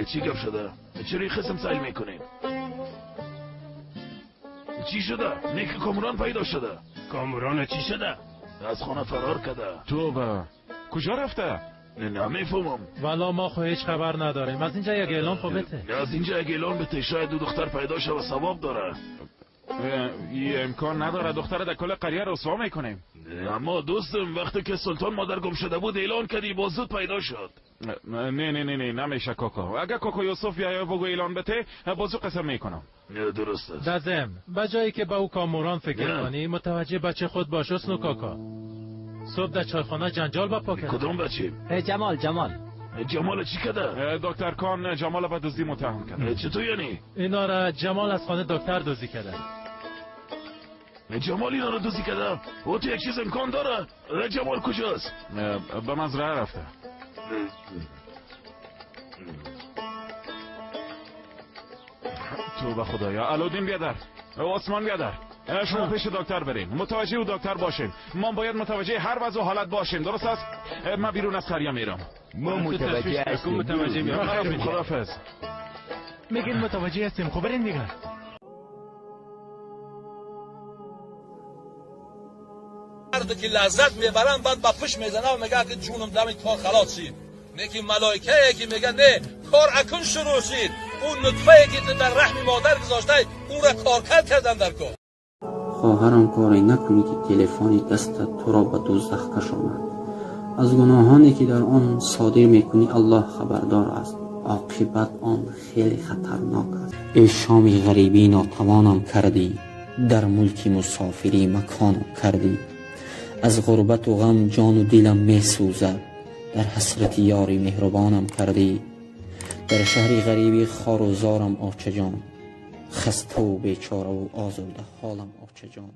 Speaker 11: چی گپ شده؟ چرا این قسم سعی میکنین؟ چی شده؟ نیک کاموران پیدا شده.
Speaker 14: کاموران چی شده؟
Speaker 11: از خانه فرار کرده.
Speaker 8: توبه، کجا رفته؟
Speaker 11: نمیفهمم.
Speaker 10: والا ما خو هیچ خبر نداریم. از اینجا یک اعلان خو بته.
Speaker 11: از اینجا یک اعلان بته، شاید دو دختر پیدا شه و ثواب داره.
Speaker 8: یه امکان نداره، دختر در کل قریه رسوا میکنیم.
Speaker 11: اما دوستم وقتی که سلطان مادر گم شده بود اعلان کردی، باز زود پیدا شد.
Speaker 8: نه نه نه نه نمیشه کاکا. اگه کاکا یوسف بیایه بگو اعلان بته، بازو قسم میکنم.
Speaker 11: درست است.
Speaker 10: دزم، به جایی که با او کاموران فکر کنی، متوجه بچه خود باش. حسن کاکا صبح در چایخانه جنجال با پا کرد.
Speaker 11: کدام بچه؟
Speaker 7: جمال. جمال
Speaker 11: جمال چی کرده؟
Speaker 8: دکتر کان جمال به دزدی متهم کرد.
Speaker 11: چطور یعنی؟
Speaker 10: اینا را جمال از خانه دکتر دزدی کرده.
Speaker 11: جمال اینا را دزدی کرده؟ او تو یک چیز امکان داره؟ جمال کجاست؟
Speaker 8: به مزرعه رفته. توبه خدایا. علادین بیادر، عثمان بیادر، شما پیش دکتر بریم. متوجه او دکتر باشیم. ما باید متوجه هر وضع و حالت باشیم. درست است؟ من بیرون از قریه میرم.
Speaker 12: ما متوجه هستیم.
Speaker 14: متوجه میرم.
Speaker 8: خداحافظ.
Speaker 4: میگین متوجه هستیم. خب برین دیگه.
Speaker 18: مرد که لذت میبرن بعد با پشت میزنه و میگه که جونم دم کار خلاص شد. نه که ملائکه که میگن نه کار اکنون شروع شد. اون نطفه که در رحم مادر گذاشته او را کارکرد کردن در کار.
Speaker 19: خواهرم کاری نکنی که تلفن دستت تو را به دوزخ کشاند. از گناهانی که در آن صادر میکنی الله خبردار است. عاقبت آن خیلی خطرناک است. ای شام غریبی ناتوانم کردی، در ملک مسافری مکانم کردی. از غربت و غم جان و دلم می سوزد. در حسرت یاری مهربانم کردی، در شهر غریبی خار و زارم آچه جان. خسته و بیچاره و آزرده حالم آچه جان.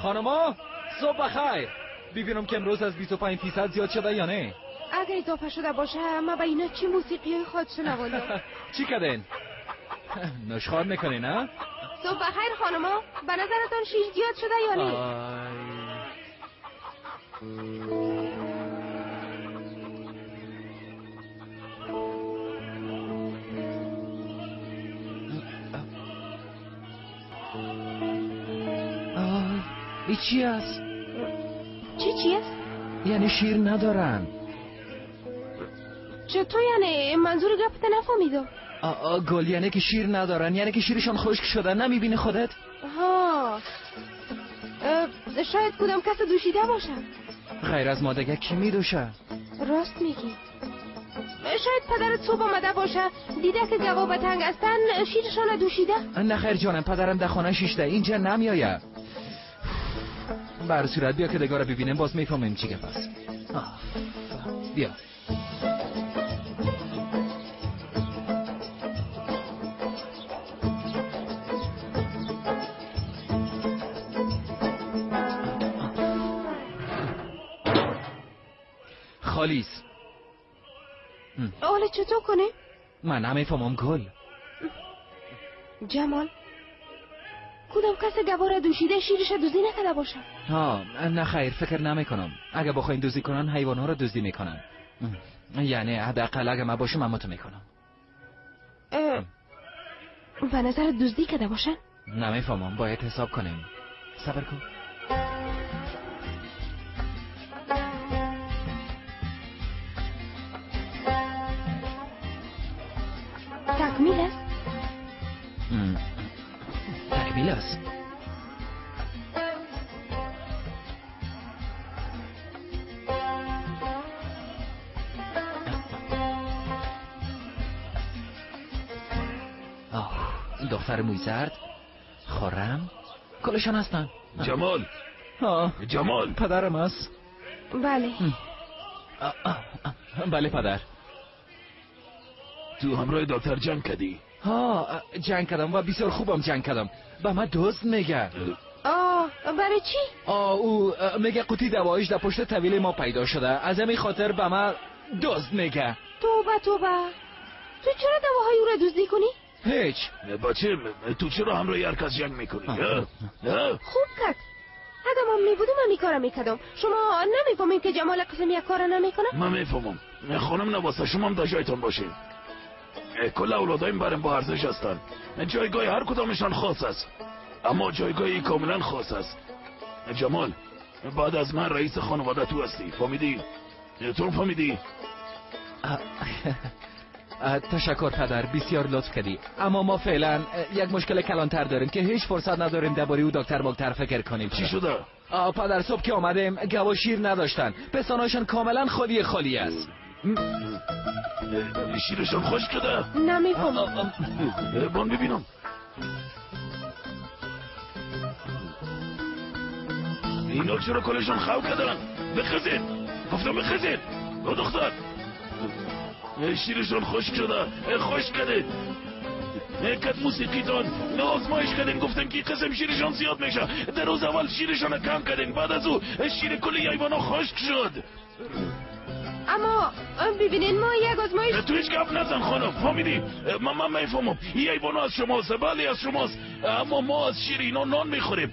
Speaker 1: خانما صبح بخیر. ببینم که امروز از 25% زیاد شده یا نه.
Speaker 6: اگر اضافه شده باشه ما به اینا چی موسیقی خود شنوانیم.
Speaker 1: چی کردین؟ نشخوار میکنی نه؟
Speaker 6: صبح بخیر خانما، به نظرتان شیر زیاد شده یا نه؟
Speaker 1: آی چی است؟
Speaker 6: چی است؟
Speaker 1: یعنی شیر ندارن.
Speaker 6: چطور یعنی؟ منظور گپت نفهمیدم.
Speaker 1: گل یعنی که شیر ندارن، یعنی که شیرشان خشک شده. نمیبینی خودت؟
Speaker 6: ها شاید کدام کس دوشیده باشه.
Speaker 1: غیر از ما دیگه کی میدوشه؟
Speaker 6: راست میگی. شاید پدرت صبح آمده باشه، دیده که گوا تنگ هستن، شیرشان دوشیده.
Speaker 1: نه خیر جانم، پدرم در خانه شیشته، اینجا نمیآید. بر صورت بیا که دگاه رو ببینیم، باز میفهمیم چی گپ است. بیا. خالیس.
Speaker 6: حالا چطور کنیم؟
Speaker 1: من نمیفهمم گل.
Speaker 6: جمال کدام کس گواره دوشیده شیرش دزدی نکرده باشه؟
Speaker 1: ها نه خیر فکر نمیکنم. اگه بخواین دزدی کنن حیوانها رو دزدی میکنن. یعنی حداقل اگه من باشم اما تو میکنم.
Speaker 6: به نظر دزدی کرده باشن؟
Speaker 1: نمیفهمم، باید حساب کنیم. صبر کن.
Speaker 6: تکمیل است؟
Speaker 1: تکمیل است. آه دختر موی زرد، خرم، کلشان هستن.
Speaker 11: جمال. جمال
Speaker 1: پدرم است.
Speaker 6: بله.
Speaker 1: بله پدر.
Speaker 11: تو همراه دکتر جنگ کردی؟
Speaker 1: ها جنگ کردم و بسیار خوبم جنگ کردم. به من دزد میگه.
Speaker 6: آه برای چی؟
Speaker 1: او میگه قوطی دوایش در پشت طویل ما پیدا شده، از همین خاطر به من دزد میگه.
Speaker 6: توبه توبه، تو چرا دواهای او را دزدی کنی؟
Speaker 1: هیچ.
Speaker 11: بچه تو چرا همراه هر کس جنگ میکنی؟
Speaker 6: خوب کرد. اگه من میبودم من کارا میکردم. شما نمیفهمین که جمال قسم یک کار نمیکنه؟
Speaker 11: من میفهمم خانم، نواسه شما هم در جایتان باشین. کل اولادایم برم با ارزش هستند. جایگاه هر کدامشان خاص است، اما جایگاهی کاملا خاص است. جمال بعد از من رئیس خانواده تو هستی، فهمیدی؟ تو فهمیدی؟
Speaker 1: تشکر پدر، بسیار لطف کردی. اما ما فعلا یک مشکل کلانتر داریم که هیچ فرصت نداریم درباره او دکتر مکتر فکر کنیم.
Speaker 11: چی شده؟
Speaker 1: پدر صبح که آمدیم گوا شیر نداشتن، پستانهایشان کاملا خالی خالی است.
Speaker 11: شیرشان خشک شده؟
Speaker 6: نمیفهمم.
Speaker 11: بان ببینم. اینا چرا کلشان خو کردن؟ بخزید، گفتم بخزید. او دختر شیرشان خشک شده، خشک کرده. کد موسیقیتان نه آزمایش کردین، گفتن که قسم شیرشان زیاد میشه. در روز اول شیرشان کم کردین، بعد از او شیر کلی حیوانا خشک شد.
Speaker 6: اما ببینین ما یک آزمایش.
Speaker 11: تو هیچ گپ نزن خانم، فهمیدی؟ من میفهمم این حیوانا از شماست، بله از شماست، اما ما از شیر اینا نان میخوریم.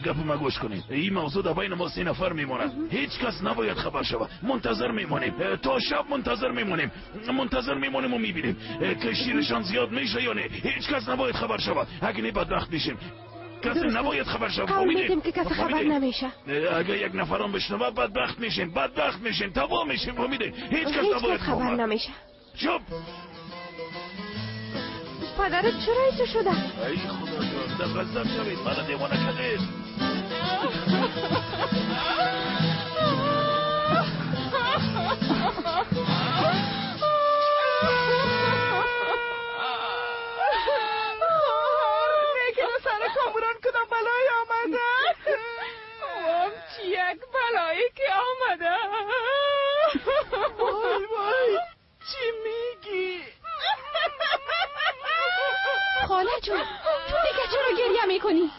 Speaker 11: گپ ما گوش کنید، این موضوع در بین ما 3 نفر میماند، هیچ کس نباید خبر شود. منتظر میمانیم تا شب، منتظر میمانیم، منتظر میمانیم و میبینیم که شیرشان زیاد میشه یا نه. هیچ کس نباید خبر شود، اگه نه بدبخت میشیم. کسی نباید خبر شود.
Speaker 6: قول میدیم که کسی خبر نمیشه.
Speaker 11: اگه یک نفرم بشنوه بدبخت میشیم، بدبخت میشیم، تباه میشیم. فهمیدی؟ هیچ کس نباید
Speaker 6: خبر نمیشه.
Speaker 11: چوب
Speaker 6: پدرت چرا ایتو شده؟
Speaker 11: ای خدا جان، در غضب شوید، منو دیوانه کردید.
Speaker 3: میکنه سر کاموران کدام بلای آمده. بلایی که آمده.
Speaker 16: وای وای چی میگی؟
Speaker 5: خاله جون تو دیگه چرا گریه میکنی؟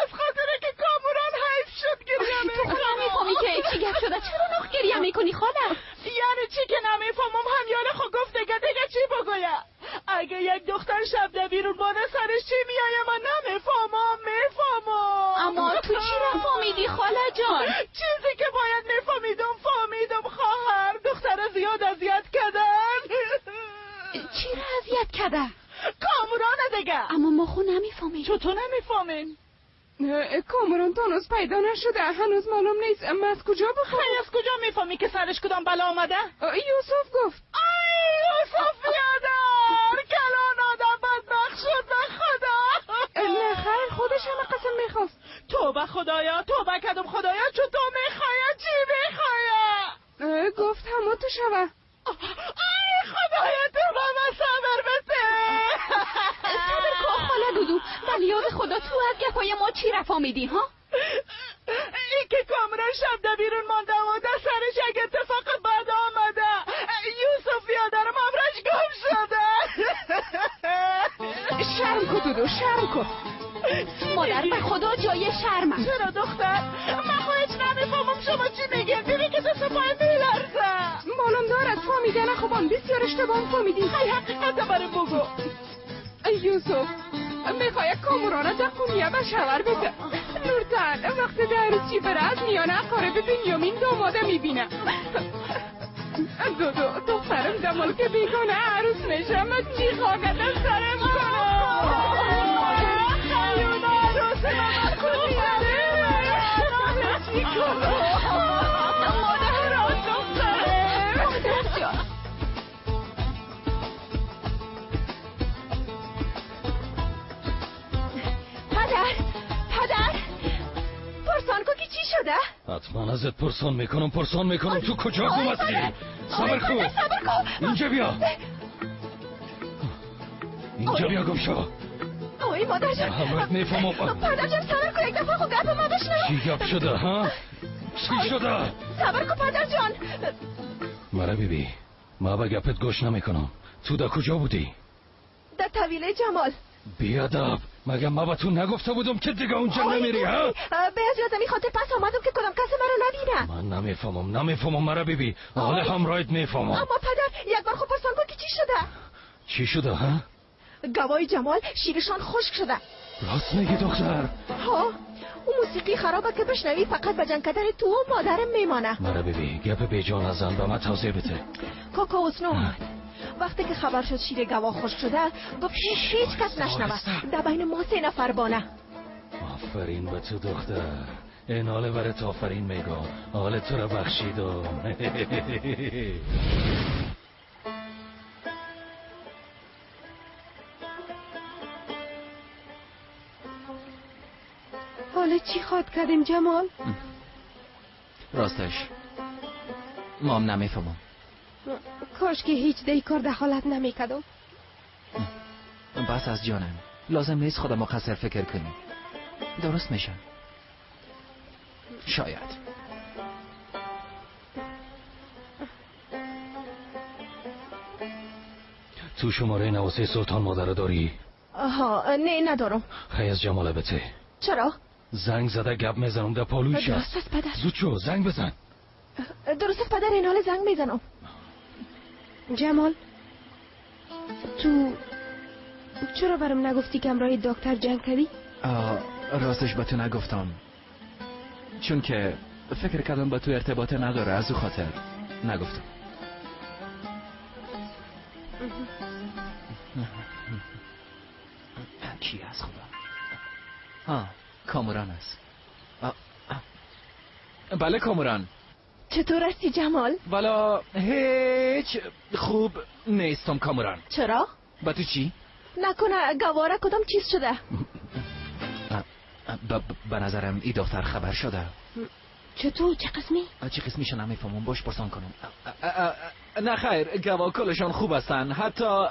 Speaker 16: از خاطر که کاموران حیف شد گریه میکنم.
Speaker 5: تو خود نمیفهمی که چی گپ شده، چرا نخ گریه میکنی خاله؟
Speaker 16: یعنی چی که نمیفهمم؟ همیانه خود گفت دیگه چی بگویم؟ اگه یک دختر شب در بیرون بانه سرش چی میایه من نمیفهمم. میفهمم.
Speaker 5: اما تو چی را فهمیدی خاله جان؟
Speaker 16: چیزی که باید میفهمیدم فهمیدم خواهر. دختر زیاد اذیت کردن.
Speaker 5: چی را اذیت کرده؟
Speaker 16: کاموران دیگه.
Speaker 5: اما ما خو نمیفهمیم.
Speaker 16: چطور نمیفهمین؟
Speaker 3: کاموران تا هنوز پیدا نشده، هنوز معلوم نیست. اما از کجا بخوام؟
Speaker 16: از کجا میفهمی که سرش کدام بلا آمده؟
Speaker 3: یوسف گفت.
Speaker 16: ای یوسف بیادر کلان آدم بدبخت شد به خدا.
Speaker 3: نه خیر، خودش همه قسم میخواست.
Speaker 16: توبه خدایا، توبه کردم خدایا. چطور میخوایه؟ چی میخوایه؟
Speaker 3: گفت همه تو شوه.
Speaker 16: ای خدایا تو با من صبر بده.
Speaker 5: صبر کن خاله دودو. ولی یاد خدا تو از گپای ما چی رفامیدی ها؟
Speaker 16: این که کامران شب در بیرون مانده و در سرش یک اتفاق بد آمده. یوسف بیادرم امرش گم شده.
Speaker 3: شرم کن دودو، شرم کن.
Speaker 5: مادر به خدا جای شرمه.
Speaker 16: چرا دختر؟ من خود هیچ نمیفهمم شما چی میگین. ببین که دست پای میلرزه.
Speaker 3: معلوم دارد فهمیدن خوبان بسیار اشتباه فهمیدی.
Speaker 16: ای حقیقت برای بگو.
Speaker 3: یوسف میخوای کاموران در قونیه به شوهر بده. نورتن وقتی در عروسی بره از میانه اقارب بنیامین داماده میبینه. دودو دخترم در ملک بیگانه عروس میشه. من چی خواهد از سرم کنم؟
Speaker 16: خیون عروس من
Speaker 5: مادر جان. پدر، پدر پرسان کو که چی شده؟
Speaker 2: حتما ازت پرسان میکنم، پرسان میکنم. تو کجا گم هستی؟ صبر کن،
Speaker 5: صبر کن.
Speaker 2: اینجا بیا، اینجا بیا گم شو.
Speaker 6: آی مادر جان
Speaker 2: همت میفهمم.
Speaker 6: پدر جان صبر کن، یک دفعه خود گپ ما بشنو.
Speaker 2: چی گپ شده ها؟ چی شده؟
Speaker 6: صبر کن پدر جان.
Speaker 2: مرا بیبی، ما به گپت گوش نمیکنم. تو در کجا بودی؟
Speaker 6: در طویله جمال.
Speaker 2: بیادب، مگه ما به تو نگفته بودم که دیگه اونجا نمیری ها؟
Speaker 6: به از می خاطر پس آمدم که کدام کس مرا نبینه.
Speaker 2: من نمیفهمم، نمیفهمم مرا بیبی. حالا همراهت میفهمم.
Speaker 6: اما پدر یک بار خود پرسان کن که چی شده؟
Speaker 2: چی شده ها؟
Speaker 6: گوای جمال شیرشان خشک شده.
Speaker 2: راست میگی دختر؟
Speaker 6: ها، اون موسیقی خرابه که بشنوی فقط به جنگ کردن تو و مادرم میمانه.
Speaker 2: مرا بیبی گپ بیجان نزن، به من توضیح بده.
Speaker 6: کاکا حسنو آمد. وقتی که خبر شد شیر گوا خشک شده گفت هیچ کس نشنوه، در بین ما 3 نفر بانه.
Speaker 2: آفرین به تو دختر، این حال برات آفرین میگم، حال تو را بخشیدم.
Speaker 6: حالا چی خواد کردیم جمال؟
Speaker 1: راستش ما هم نمیفهمم.
Speaker 6: کاش که هیچ دی کار دخالت نمیکردم.
Speaker 1: بس از جانم، لازم نیست خودم مقصر فکر کنیم. درست میشه شاید.
Speaker 2: تو شماره نواسه سلطان مادر داری؟
Speaker 6: آها نه ندارم.
Speaker 2: خیلی از جماله بته.
Speaker 6: چرا؟
Speaker 2: زنگ زده گپ میزنم در پالویش.
Speaker 6: درست است پدر.
Speaker 2: زود شو زنگ بزن.
Speaker 6: درست است پدر، این حال زنگ میزنم. جمال تو چرا برام نگفتی که همراه دکتر جنگ کردی؟
Speaker 1: راستش به تو نگفتم چون که فکر کردم با تو ارتباط نداره، از او خاطر نگفتم. کی از خدا؟ ها کاموران است. بله کاموران.
Speaker 6: چطور هستی جمال؟
Speaker 1: والا هیچ خوب نیستم کاموران.
Speaker 6: چرا؟
Speaker 1: با تو چی؟
Speaker 6: نکنه گواره کدام چیز شده؟
Speaker 1: به نظرم این دختر خبر شده.
Speaker 6: چطور؟ چه قسمی؟
Speaker 1: چه قسمیشو نمیفهمم، باش پرسان کنم. نه خیر، گوا کلشان خوب هستن، حتی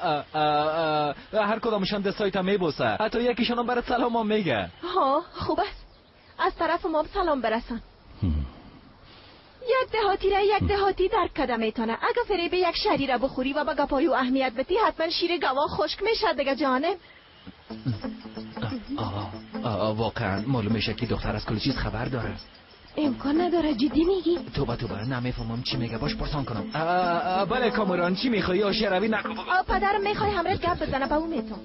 Speaker 1: هر کدامشان دستایت هم میبوسه، حتی یکیشان هم برات سلام هم میگه.
Speaker 6: ها خوب است، از طرف ما سلام برسان. یک دهاتی را یک دهاتی درک کده میتونه. اگه فریب یک شهری را بخوری و به گپای او اهمیت بدی حتما شیر گوا خشک میشه دیگه جانم.
Speaker 1: واقعا معلوم میشه که دختر از کل چیز خبر داره.
Speaker 6: امکان نداره، جدی میگی؟
Speaker 1: توبه توبه، نمیفهمم چی میگه، باش پرسان کنم. بله کامران چی میخوای؟ یا شروی نکن.
Speaker 6: پدرم میخوای همراه گپ بزنه با اون میتون.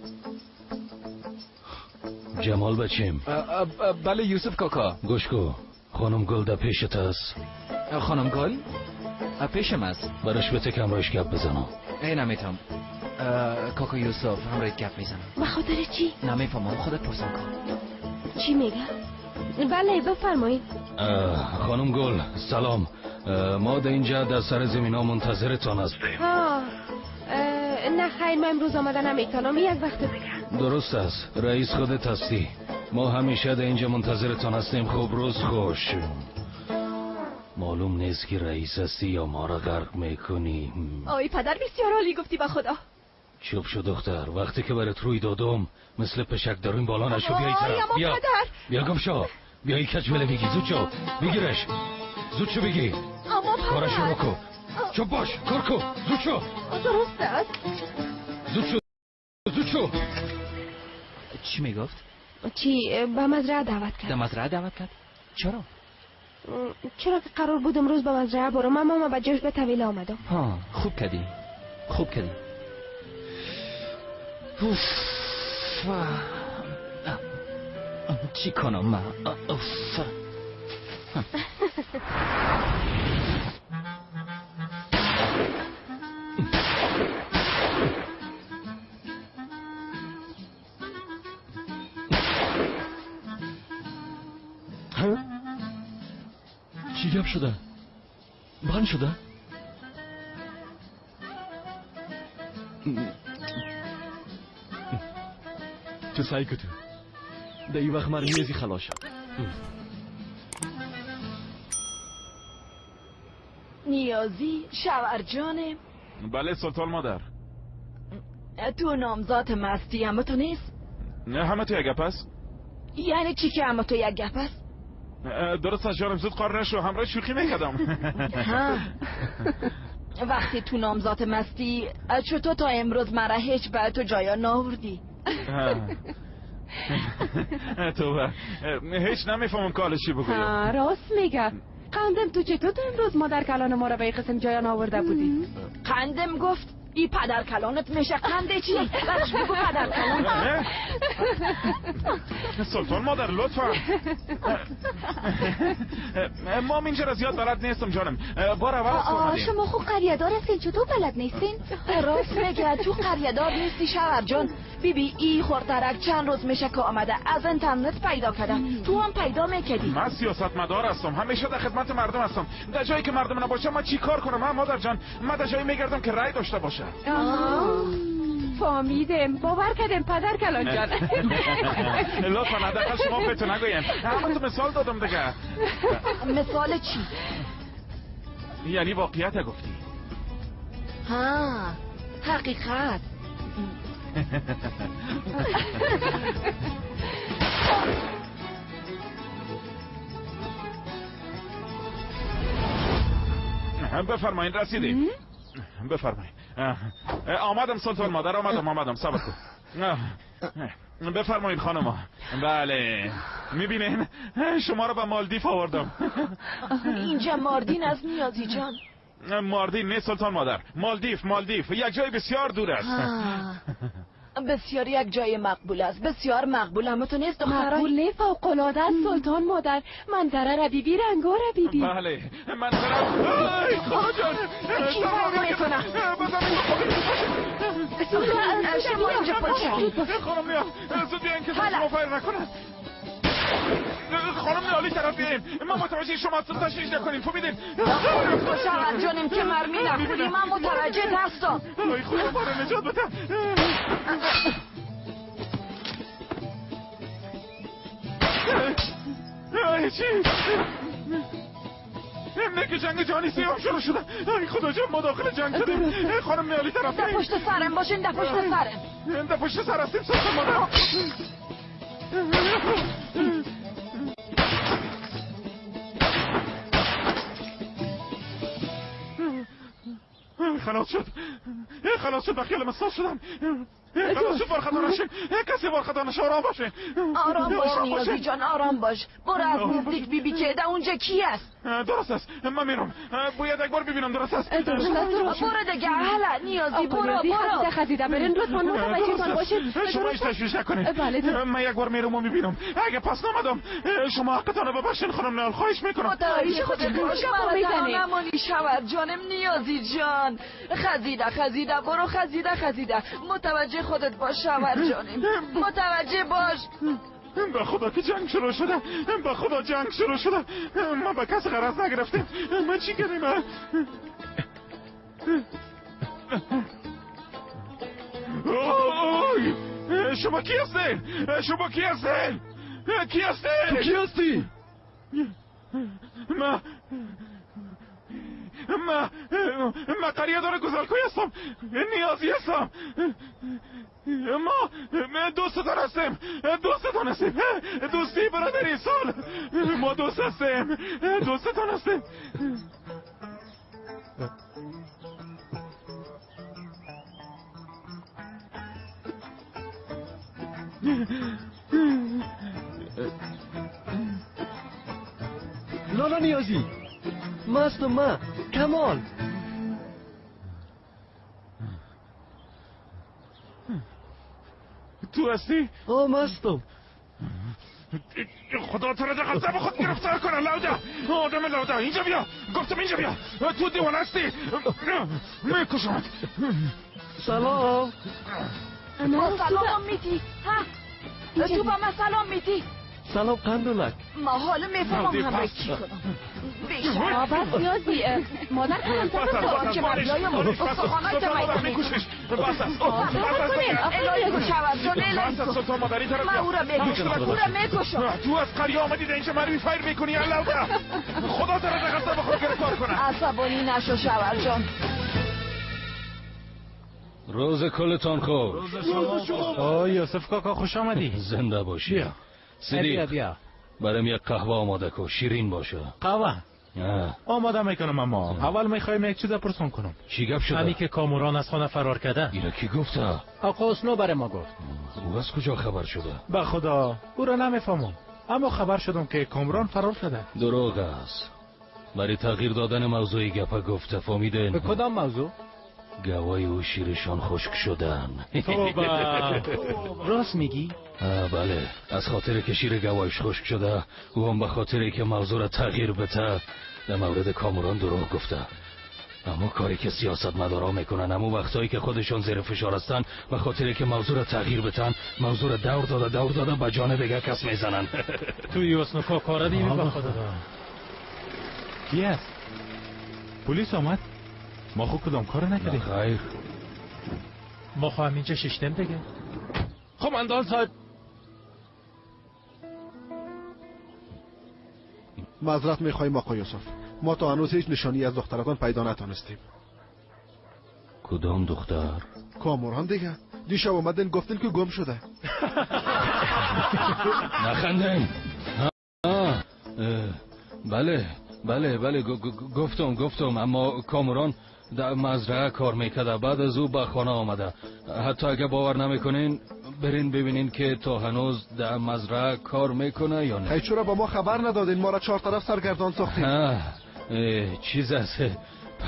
Speaker 2: جمال بچیم.
Speaker 1: بله یوسف کاکا.
Speaker 2: گوش کو، خانم گل در پیشت است.
Speaker 1: خانم گل پیشم است.
Speaker 2: براش بته که همراهش گپ بزنم.
Speaker 1: ای نمیتونم کاکا یوسف، همراهت گپ میزنم.
Speaker 6: به خاطر چی؟
Speaker 1: نمیفهمم، خودت پرسان کن.
Speaker 6: چی میگه؟ بله بفرمایید.
Speaker 2: خانم گل سلام، ما در اینجا در سر زمین ها منتظرتان هستیم.
Speaker 6: نه خیر، من امروز آمده نمیتونم، یک وقت دیگه.
Speaker 2: درست است، رئیس خودت هستی، ما همیشه در اینجا منتظرتان هستیم. خوب روز خوش. معلوم نیست که رئیس هستی یا ما را غرق میکنی.
Speaker 6: آی پدر بسیار عالی گفتی به خدا.
Speaker 2: چوب شو دختر، وقتی که برات روی دادم مثل پشک دارون بالا نشو. بیای طرف، بیا بیا گم شو، بیای کچ بله بگی. زود شو بگیرش، زود شو بگی. کارش رو کو، چوب باش، کار کو، زود شو.
Speaker 6: درست است.
Speaker 2: زود شو، زود شو.
Speaker 1: چی میگفت؟
Speaker 6: چی؟ به مزرعه دعوت کرد.
Speaker 1: به مزرعه دعوت کرد؟ چرا؟
Speaker 6: چرا که قرار بود امروز به مزرعه برم، اما ما به جاش به طویله آمدم.
Speaker 1: ها خوب کردی، خوب کردی. چی کنم من؟ اوف.
Speaker 15: چی گپ شده؟ بند شده؟ تو سعی کن در این وقت من میزی خلاص شد.
Speaker 16: نیازی شوهر جانم.
Speaker 8: بله سلطان مادر.
Speaker 16: تو نامزاد مستی همه تو نیست؟
Speaker 8: نه همه تو یک گپ است.
Speaker 16: یعنی چی که همه تو یک گپ است؟
Speaker 8: درست از جانم، زود قار نشو، همراه شوخی میکردم.
Speaker 16: وقتی تو نامزاد مستی چطور تا امروز مرا هیچ به تو جایا ناوردی؟
Speaker 8: تو هیچ نمیفهمم که حالا چی بگویم.
Speaker 3: راست میگه قندم، تو چطور تا امروز مادر کلان ما را به این قسم جایا ناورده بودی؟
Speaker 16: قندم گفت ای پدر کلانت میشه. قنده چی؟ برش بگو پدر کلان.
Speaker 8: سلطان مادر لطفا. ما اینجا را زیاد بلد نیستم جانم، بار اول است اومدیم.
Speaker 5: شما خو قریه دار هستین، چطور بلد نیستین؟
Speaker 16: راست میگه، تو قریه دار نیستی شوهر جان. بیبی ای خورترک چند روز میشه که آمده، از اینترنت پیدا کردم، تو هم پیدا میکردی.
Speaker 8: من سیاستمدار هستم، همیشه در خدمت مردم هستم. در جایی که مردم نباشه من چیکار کنم؟ من مادر جان، من در جایی میگردم که رأی داشته باشه.
Speaker 3: فهمیدم، باور کردم پدر کلان جان.
Speaker 8: لطفا حداقل شما به تو نگوین. همون تو مثال دادم دیگه.
Speaker 16: مثال چی؟
Speaker 8: یعنی واقعیت گفتی.
Speaker 16: ها حقیقت.
Speaker 8: بفرمایین رسیدیم. بفرمایین. آمدم سلطان مادر، آمدم آمدم، صبر کن. بفرمایید خانم. بله میبینین شما رو به مالدیف آوردم.
Speaker 16: اینجا ماردین از نیازی جان.
Speaker 8: ماردین نه سلطان مادر، مالدیف، مالدیف یک جای بسیار دور است.
Speaker 16: بسیار یک جای مقبول است، بسیار مقبول. اما تو نیست دخترای؟
Speaker 3: مقبول نه، فوق العاده است سلطان مادر. منظره را بیبی، رنگا را بیبی.
Speaker 8: بله منظره. ای خدا جان،
Speaker 16: کی فرق میکنه؟ شما اینجا پاشید.
Speaker 8: خانم نیا زود بیاین که شما فایر نکنه. خانم نالی طرف بیایم، ما متوجه شما هستم، تشویش نکنیم، فهمیدین؟
Speaker 16: شوهر جانم که مرمی نخوری، من متوجه هستم.
Speaker 8: ای خدا ما رو نجات بده. ای چی؟ نه که جنگ جهانی سیام شروع شده. ای خدا جان، ما داخل جنگ شدیم. خانم نالی طرف بیایم.
Speaker 16: در پشت سرم باشین، در پشت سرم.
Speaker 8: در پشت سر هستیم سلطان مادر. خلاص شد، خلاص شد، به خیال مساس شدم. خلاص شد، بار خطا نشین، کسی بار خطا نشه. آرام باشه،
Speaker 16: آرام باش نیازی جان، آرام باش. برو از نزدیک بی بی که در اونجا کی است.
Speaker 8: درست است، من میرم، باید یک بار ببینم. درست است،
Speaker 16: برو دیگه. هلا نیازی، برو برو.
Speaker 3: خزیده برین لطفا، متوجهتان باشید.
Speaker 8: شما هیچ تشویش نکنید. من یک بار میرم و میبینم. اگه پس نامدم شما حقتان رو ببخشین خانم نال، خواهش میکنم.
Speaker 16: متوجه خودت باش، نمانی شوهر جانم. نیازی جان، خزیده خزیده، برو، خزیده خزیده. متوجه خودت باش شوهر جانم، متوجه باش.
Speaker 8: به خدا که جنگ شروع شده، به خدا جنگ شروع شده. ما به کس غرض نگرفتیم. ما چی کردیم؟ شما کی هستین؟ شما کی هستین؟ کی هستین؟
Speaker 15: تو کی هستی؟
Speaker 8: ما قریه دار گذرکوی هستم، نیازی هستم. ما دوستتان هستیم، دوستتان هستیم، دوستی برادری سال. ما دوست هستیم، دوستتان هستیم.
Speaker 15: لالا نیازی، ما هستم، ما کمال.
Speaker 8: تو هستی؟
Speaker 15: آه من هستم.
Speaker 8: خدا تو را در غضب خود گرفتار کنه. لوده، آدم لوده، اینجا بیا. گفتم اینجا بیا. تو دیوانه هستی، میکشمت.
Speaker 15: سلام.
Speaker 16: با سلام میدی؟ ها، تو با من سلام میدی؟
Speaker 15: سلام قندولک.
Speaker 16: ما حالا میفهمم همراه چی کنم.
Speaker 3: بس نیازی، مادر کنم.
Speaker 16: سلام که مردای ما استخوانات
Speaker 8: میکشش. بس است،
Speaker 16: الهی کو شوهر جان، الهی کو. من او را میکشم، او را میکشم.
Speaker 8: تو از قریه آمدی در اینجا منو فایر میکنی. لوده، خدا تو را در غضب خود گرفتار کنه.
Speaker 16: عصبانی نشو شوهر جان.
Speaker 2: روز کلتان خوش.
Speaker 4: آه یوسف کاکا، خوش آمدی.
Speaker 2: زنده باشی. صدیق،
Speaker 7: بیا.
Speaker 2: برام یک قهوه آماده کو، شیرین باشه.
Speaker 4: قهوه آماده میکنم، اما اول میخوایم یک چیز پرسان کنم.
Speaker 2: چی گپ شده؟
Speaker 10: همی که کاموران از خانه فرار کرده.
Speaker 2: اینو کی گفته؟
Speaker 7: آقا اسنو برای ما گفت.
Speaker 2: او از کجا خبر شده؟
Speaker 4: به خدا او را نمیفهمم، اما خبر شدم که کامران فرار شده.
Speaker 2: دروغ است. برای تغییر دادن موضوع گپه گفته، فهمیدین؟
Speaker 7: به کدام موضوع؟
Speaker 2: گوای او شیرشان خشک شدن.
Speaker 4: توبه.
Speaker 7: راست میگی؟
Speaker 2: بله، از خاطر که شیر گوایش خشک شده، او هم به خاطر که موضوع را تغییر بده در مورد کاموران دروغ گفته. اما کاری که سیاست مدارا میکنن، اما وقتایی که خودشون زیر فشار هستن، به خاطر که موضوع را تغییر بدن، موضوع را دور داده دور داده به جانب دیگه کس میزنن.
Speaker 10: تو یوسنو کارا دیدی؟ به خدا.
Speaker 4: کی است؟ پلیس آمد؟ ما خود کدام کار نکردیم؟
Speaker 2: خیر،
Speaker 10: ما خو همینجا ششتیم دیگه.
Speaker 14: قماندان صاحب،
Speaker 20: معذرت میخواهیم آقای یوسف، ما تا هنوز هیچ نشانی از دخترتان پیدا نتانستیم.
Speaker 2: کدام دختر؟
Speaker 20: کاموران دیگه. دیشب آمدن گفتن که گم شده.
Speaker 2: نخندین. بله بله بله، گفتم، اما کاموران در مزرعه کار میکرده، بعد از او به خانه آمده. حتی اگه باور نمیکنین برین ببینین که تا هنوز در مزرعه کار میکنه یا نه.
Speaker 20: ای چرا با ما خبر ندادین؟ ما را چهار طرف سرگردان ساختین.
Speaker 2: چیز از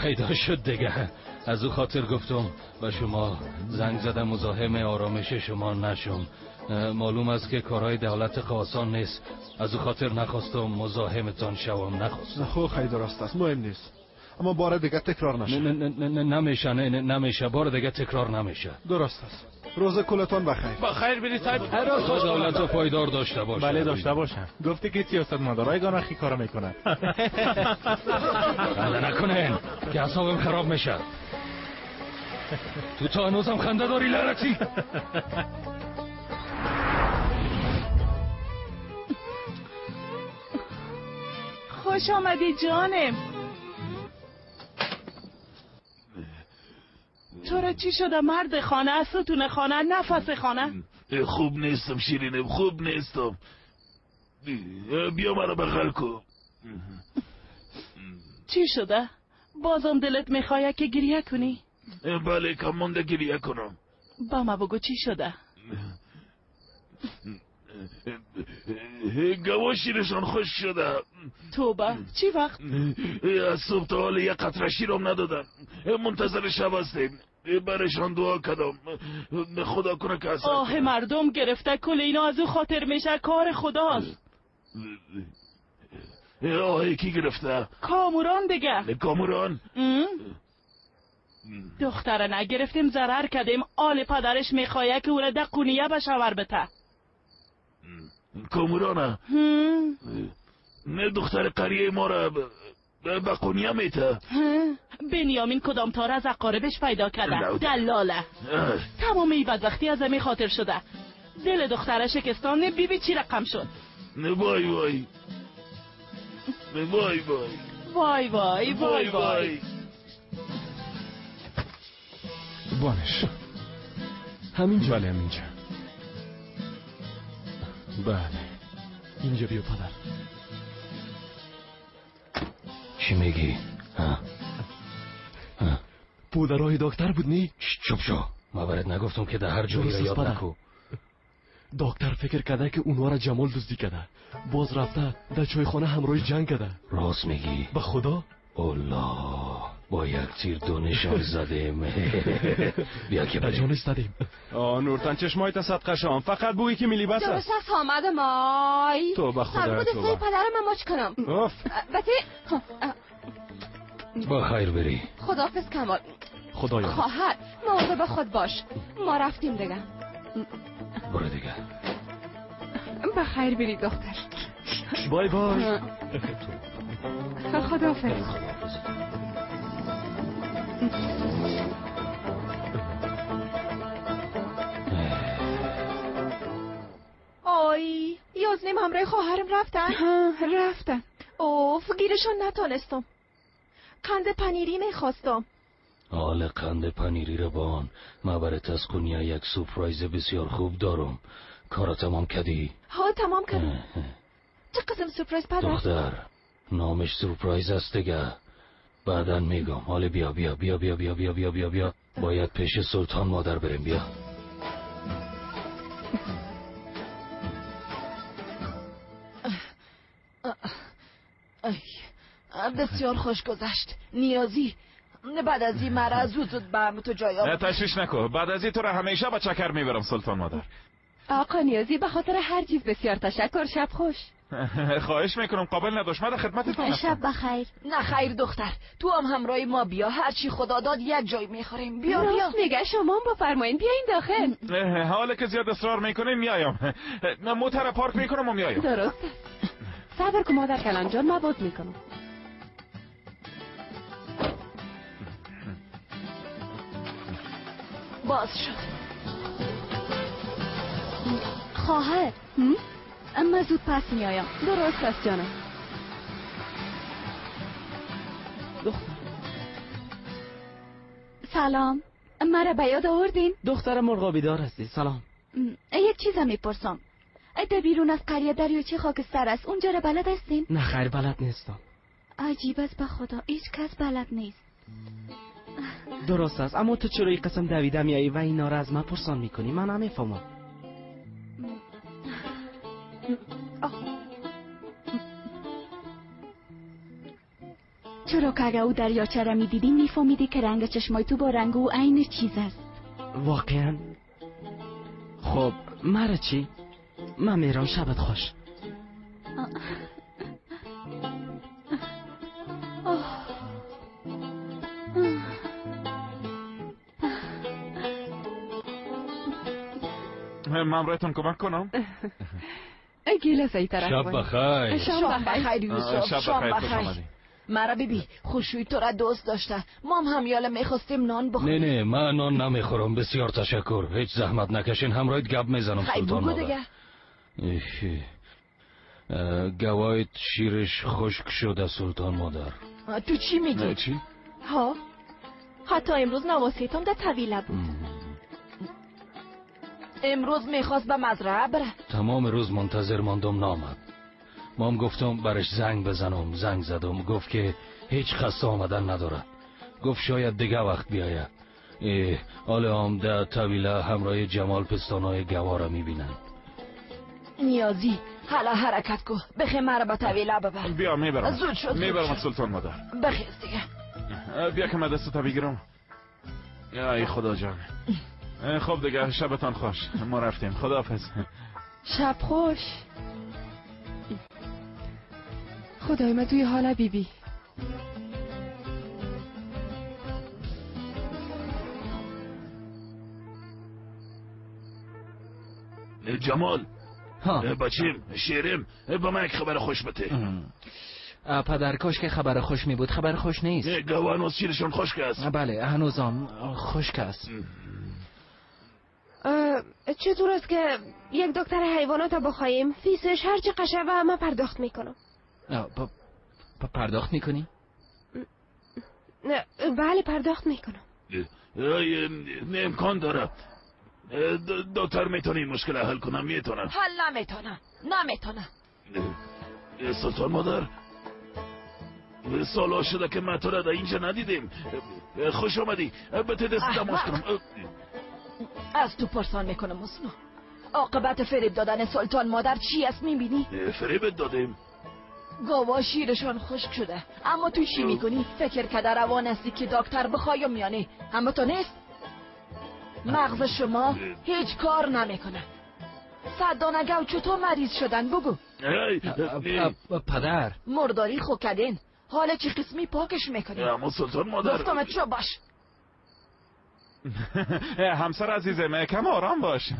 Speaker 2: پیدا شد دیگه، از او خاطر گفتم به شما زنگ زدم مزاحم آرامش شما نشم. معلوم است که کارهای دولت آسان نیست، از او خاطر نخواستم مزاحمتان شوم، نخواستم.
Speaker 20: خب خیلی درست است، مهم نیست، اما بار دیگه تکرار نشه.
Speaker 2: نمیشه، نمیشه، بار دیگه تکرار نمیشه.
Speaker 20: درست است. روز کلتان بخیر.
Speaker 14: بخیر بری صاحب.
Speaker 2: هر روز دولت و پایدار داشته باشه.
Speaker 4: بله داشته باشم. گفتی که سیاستمدارای گاناخی کارو میکنن.
Speaker 2: خنده نکنین که اعصابم خراب میشه. تو تا هنوزم خنده داری لعنتی.
Speaker 16: خوش آمدی جانم. تو را چی شده مرد خانه، ستون خانه، نفس خانه؟
Speaker 11: خوب نیستم شیرینم، خوب نیستم. بیا مرا بغل کن.
Speaker 16: چی شده؟
Speaker 21: بازم دلت میخواد که گریه کنی؟
Speaker 11: بله کم مونده گریه کنم.
Speaker 21: با ما بگو چی شده؟
Speaker 11: گوا شیرشان خوش شده.
Speaker 21: توبه، چی وقت؟
Speaker 11: از صبح تا حال یک قطره شیرم ندادن. منتظر شب هستیم. برشان دعا کردم خدا کنه که اثر
Speaker 21: آه مردم گرفته، کل اینا از او خاطر میشه، کار خداست.
Speaker 11: آه کی گرفته؟
Speaker 21: کاموران دیگه.
Speaker 11: کاموران؟
Speaker 21: دختره نگرفتیم ضرر کردیم. آل پدرش میخواه که او را ده قونیه به شوهر بته.
Speaker 11: کامورانه؟ نه دختر قریه ما را به قونیه میته.
Speaker 21: بنیامین کدام تار از اقاربش پیدا کرده، دلاله. تمام این بدبختی از همین خاطر شده. دل دختره شکستان. بیبی چی رقم شد؟
Speaker 11: وای وای وای وای
Speaker 21: وای وای وای وای.
Speaker 4: بانش همینجا. بله همینجا. بله
Speaker 15: اینجا بیا پدر.
Speaker 2: چی میگی؟ ها؟
Speaker 15: پودر راه دکتر بود نی؟
Speaker 2: چوب شو. ما برات نگفتم که در هر جایی را یاد نکو.
Speaker 15: دکتر فکر کرده که اونها را جمال دزدی کرده، باز رفته در چایخانه همراه جنگ کرده.
Speaker 2: راست میگی؟
Speaker 15: به خدا.
Speaker 2: الله، با یک تیر دو نشان زدیم. بیا که بریم.
Speaker 15: جانش زدیم.
Speaker 4: آه نورتن چشمایت صدقه شام، فقط بویی که میلی بس
Speaker 3: است. درست آمدم آی.
Speaker 4: تو به خدا
Speaker 3: تو. دستای پدرم ماچ کنم.
Speaker 4: اوف.
Speaker 3: بته
Speaker 2: با خیر بری.
Speaker 3: خداحافظ کمال.
Speaker 15: خدایا.
Speaker 3: خواهر مواظب خود باش. ما رفتیم دیگه.
Speaker 2: برو دیگه.
Speaker 3: به خیر بری دختر.
Speaker 15: بای بای.
Speaker 3: خداحافظ.
Speaker 6: آی یازنیم همراه خواهرم رفتن؟
Speaker 3: رفتن.
Speaker 6: اوف گیرشان نتانستم. قند پنیری میخواستم.
Speaker 2: حال قند پنیری را بان. ما برات از قونیه یک سورپرایز بسیار خوب دارم. کارا تمام کردی؟
Speaker 6: ها تمام کردم. چه قسم سورپرایز پدر؟
Speaker 2: دختر نامش سورپرایز است دیگه. بعدا میگم. حالا بیا بیا بیا بیا بیا بیا بیا بیا بیا. باید پیش سلطان مادر بریم. بیا.
Speaker 16: بسیار خوش گذشت نیازی. بعد از این مرا زود زود به تو جای
Speaker 8: نه تشویش نکن. بعد از این تو را همیشه با چکر میبرم سلطان مادر.
Speaker 3: آقا نیازی به خاطر هر چیز بسیار تشکر. شب خوش.
Speaker 8: خواهش میکنم قابل نداشت. من در خدمتتون هستم.
Speaker 5: شب بخیر.
Speaker 16: نه خیر دختر، تو هم همراه ما بیا. هرچی خدا داد یک جای میخوریم. بیا بیا.
Speaker 3: میگه شما هم بفرمایین بیاین داخل.
Speaker 8: حالا که زیاد اصرار میکنین میایم. موتر پارک میکنم و میایم.
Speaker 3: درست. صبر کن مادر کلان جان، من باز میکنم.
Speaker 16: باز شد.
Speaker 5: خواهر اما زود پس میایم.
Speaker 3: درست است جانم.
Speaker 17: دختر
Speaker 5: سلام، مرا به یاد آوردین؟
Speaker 17: دختر مرغابی دار هستی. سلام.
Speaker 5: یک چیزم میپرسم. در بیرون از قریه دریاچه خاکستر است، اونجا را بلد هستین؟
Speaker 17: نه خیر بلد نیستم.
Speaker 5: عجیب است به خدا، هیچ کس بلد نیست.
Speaker 17: درست است، اما تو چرا این قسم دویده میایی و اینا را از من پرسان میکنی؟ من نمیفهمم.
Speaker 5: چرا که اگه او دریاچه را میدیدی میفهمیدی که رنگ چشمای تو با رنگ او عین چیز است.
Speaker 17: واقعا؟ خب مرا چی؟ من میرم. شبت خوش.
Speaker 8: من برایتون کمک کنم؟
Speaker 3: گیلس ای طرف.
Speaker 2: شب بخیر.
Speaker 16: شب بخیر یوسف. شب بخیر. مرا بیبی خوشوی تو را دوست داشته. ما هم همیاله میخواستیم نان بخوریم.
Speaker 2: نه نه من نان نمیخورم. بسیار تشکر. هیچ زحمت نکشین. همراهت گپ میزنم سلطان مادر. گوایت شیرش خشک شده سلطان مادر.
Speaker 16: تو چی میگی؟
Speaker 8: چی؟
Speaker 6: ها حتی امروز نواسیتم در طویله بود.
Speaker 16: امروز میخواست به مزرعه بره.
Speaker 2: تمام روز منتظر ماندم نامد. مام گفتم برش زنگ بزنم، زنگ زدم، گفت که هیچ خسته آمدن نداره. گفت شاید دیگه وقت بیایه. حالا هم در طویله همراه جمال پستانای گوارا میبینن.
Speaker 16: نیازی حالا حرکت کو، بخی مرا به طویله ببر.
Speaker 8: بیا میبرم.
Speaker 16: زود شد.
Speaker 8: میبرم سلطان مادر.
Speaker 16: بخیز دیگه.
Speaker 8: بیا که من دستت بگیرم. ای خدا جان. خب دیگه شبتان خوش، ما رفتیم. خداحافظ.
Speaker 3: شب خوش. خدای من توی حاله بیبی.
Speaker 11: جمال بچیم شیرم به من یک خبر خوش بده.
Speaker 1: پدر کاش که خبر خوش می بود. خبر خوش نیست.
Speaker 11: گاو هنوز شیرشون خشک است.
Speaker 1: بله هنوزم خشک است.
Speaker 6: چطور است که یک دکتر حیوانات بخوایم فیسش هر چه قشه و من پرداخت میکنم.
Speaker 1: پرداخت میکنی؟
Speaker 6: نه بله پرداخت میکنم.
Speaker 11: نه امکان داره. دکتر میتونی مشکل حل کنم؟ میتونم.
Speaker 16: حل نمیتونم، نمیتونم.
Speaker 11: سلطان مادر سالا شده که من تو را در اینجا ندیدیم. خوش آمدی. به دست تماس کنم.
Speaker 16: از تو پرسان میکنم اسنو، عاقبت فریب دادن سلطان مادر چی است میبینی؟
Speaker 11: فریبت دادیم.
Speaker 16: گاوا شیرشان خشک شده، اما تو چی میکنی؟ فکر کده روان هستی که دکتر بخوایم یا نه، اما تو نیست. مغز شما هیچ کار نمیکنه. 100 دانه گاو چطور مریض شدن بگو؟
Speaker 1: پدر
Speaker 16: مرداری خو کدین، حالا چی قسمی پاکش میکنی؟
Speaker 11: اما سلطان مادر
Speaker 16: گفتم چو باش.
Speaker 8: همسر عزیزم کم آرام باش.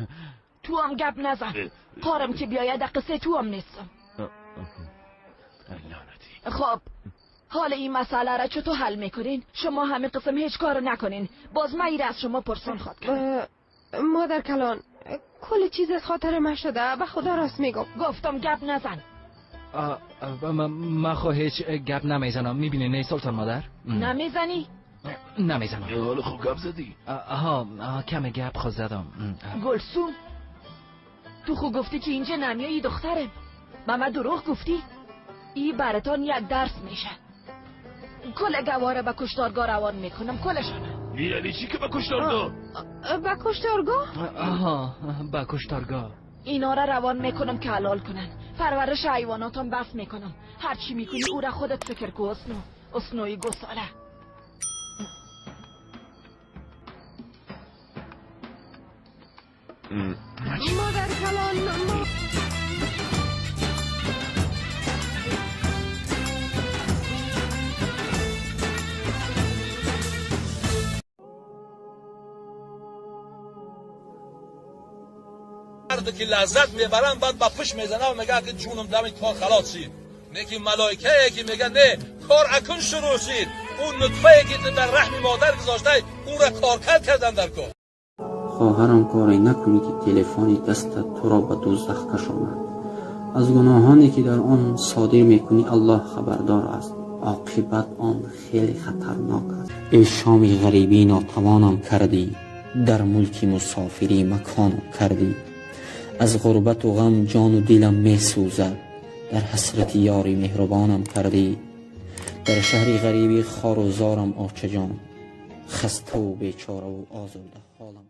Speaker 16: تو هم گپ نزن، قارم که بیاید قصه تو هم نیستم. خب حال این مسئله را چطور حل میکنین؟ شما همه قسم هیچ کار نکنین، باز من از شما پرسان خواد کردم.
Speaker 6: مادر کلان کل چیز از خاطر من شده، به خدا راست میگم.
Speaker 16: گفتم گپ نزن.
Speaker 1: من خو هیچ گپ نمیزنم. میبینی نه سلطان مادر؟
Speaker 16: نمیزنی؟
Speaker 1: نمیزنم.
Speaker 11: حالا خوب گپ زدی.
Speaker 1: آها کم گپ خود زدم.
Speaker 16: گلسوم تو خو گفتی که اینجا نمیایی دخترم، به من دروغ گفتی؟ ای براتان یک درس میشه. کل گواره به کشتارگاه روان میکنم، کلشان.
Speaker 11: یعنی چی که به کشتارگاه؟
Speaker 6: به کشتارگاه؟
Speaker 1: آها به کشتارگاه.
Speaker 16: اینا را روان میکنم که حلال کنن. پرورش حیواناتم بس میکنم. هر چی میکنی او را خودت فکر کو. اسنو، اسنوی گساله.
Speaker 6: مادر کلان
Speaker 18: که لذت میبرن بعد با پشت میزنه و میگه که جونم دم کار خلاص شد. نه که ملائکه که میگه نه کار اکن شروع شد. اون نطفه که در رحم مادر گذاشته او را کارکرد کردن در کار.
Speaker 19: خواهرم کاری نکنی که تلفن دستت تو را به دوزخ کشاند. از گناهانی که در آن صادر میکنی الله خبردار است. عاقبت آن خیلی خطرناک است. ای شام غریبی ناتوانم کردی، در ملک مسافری مکانم کردی. از غربت و غم جان و دلم می سوزد، در حسرت یاری مهربانم کردی. در شهر غریبی خار و زارم آچه جان، خسته و بیچاره و آزرده حالم.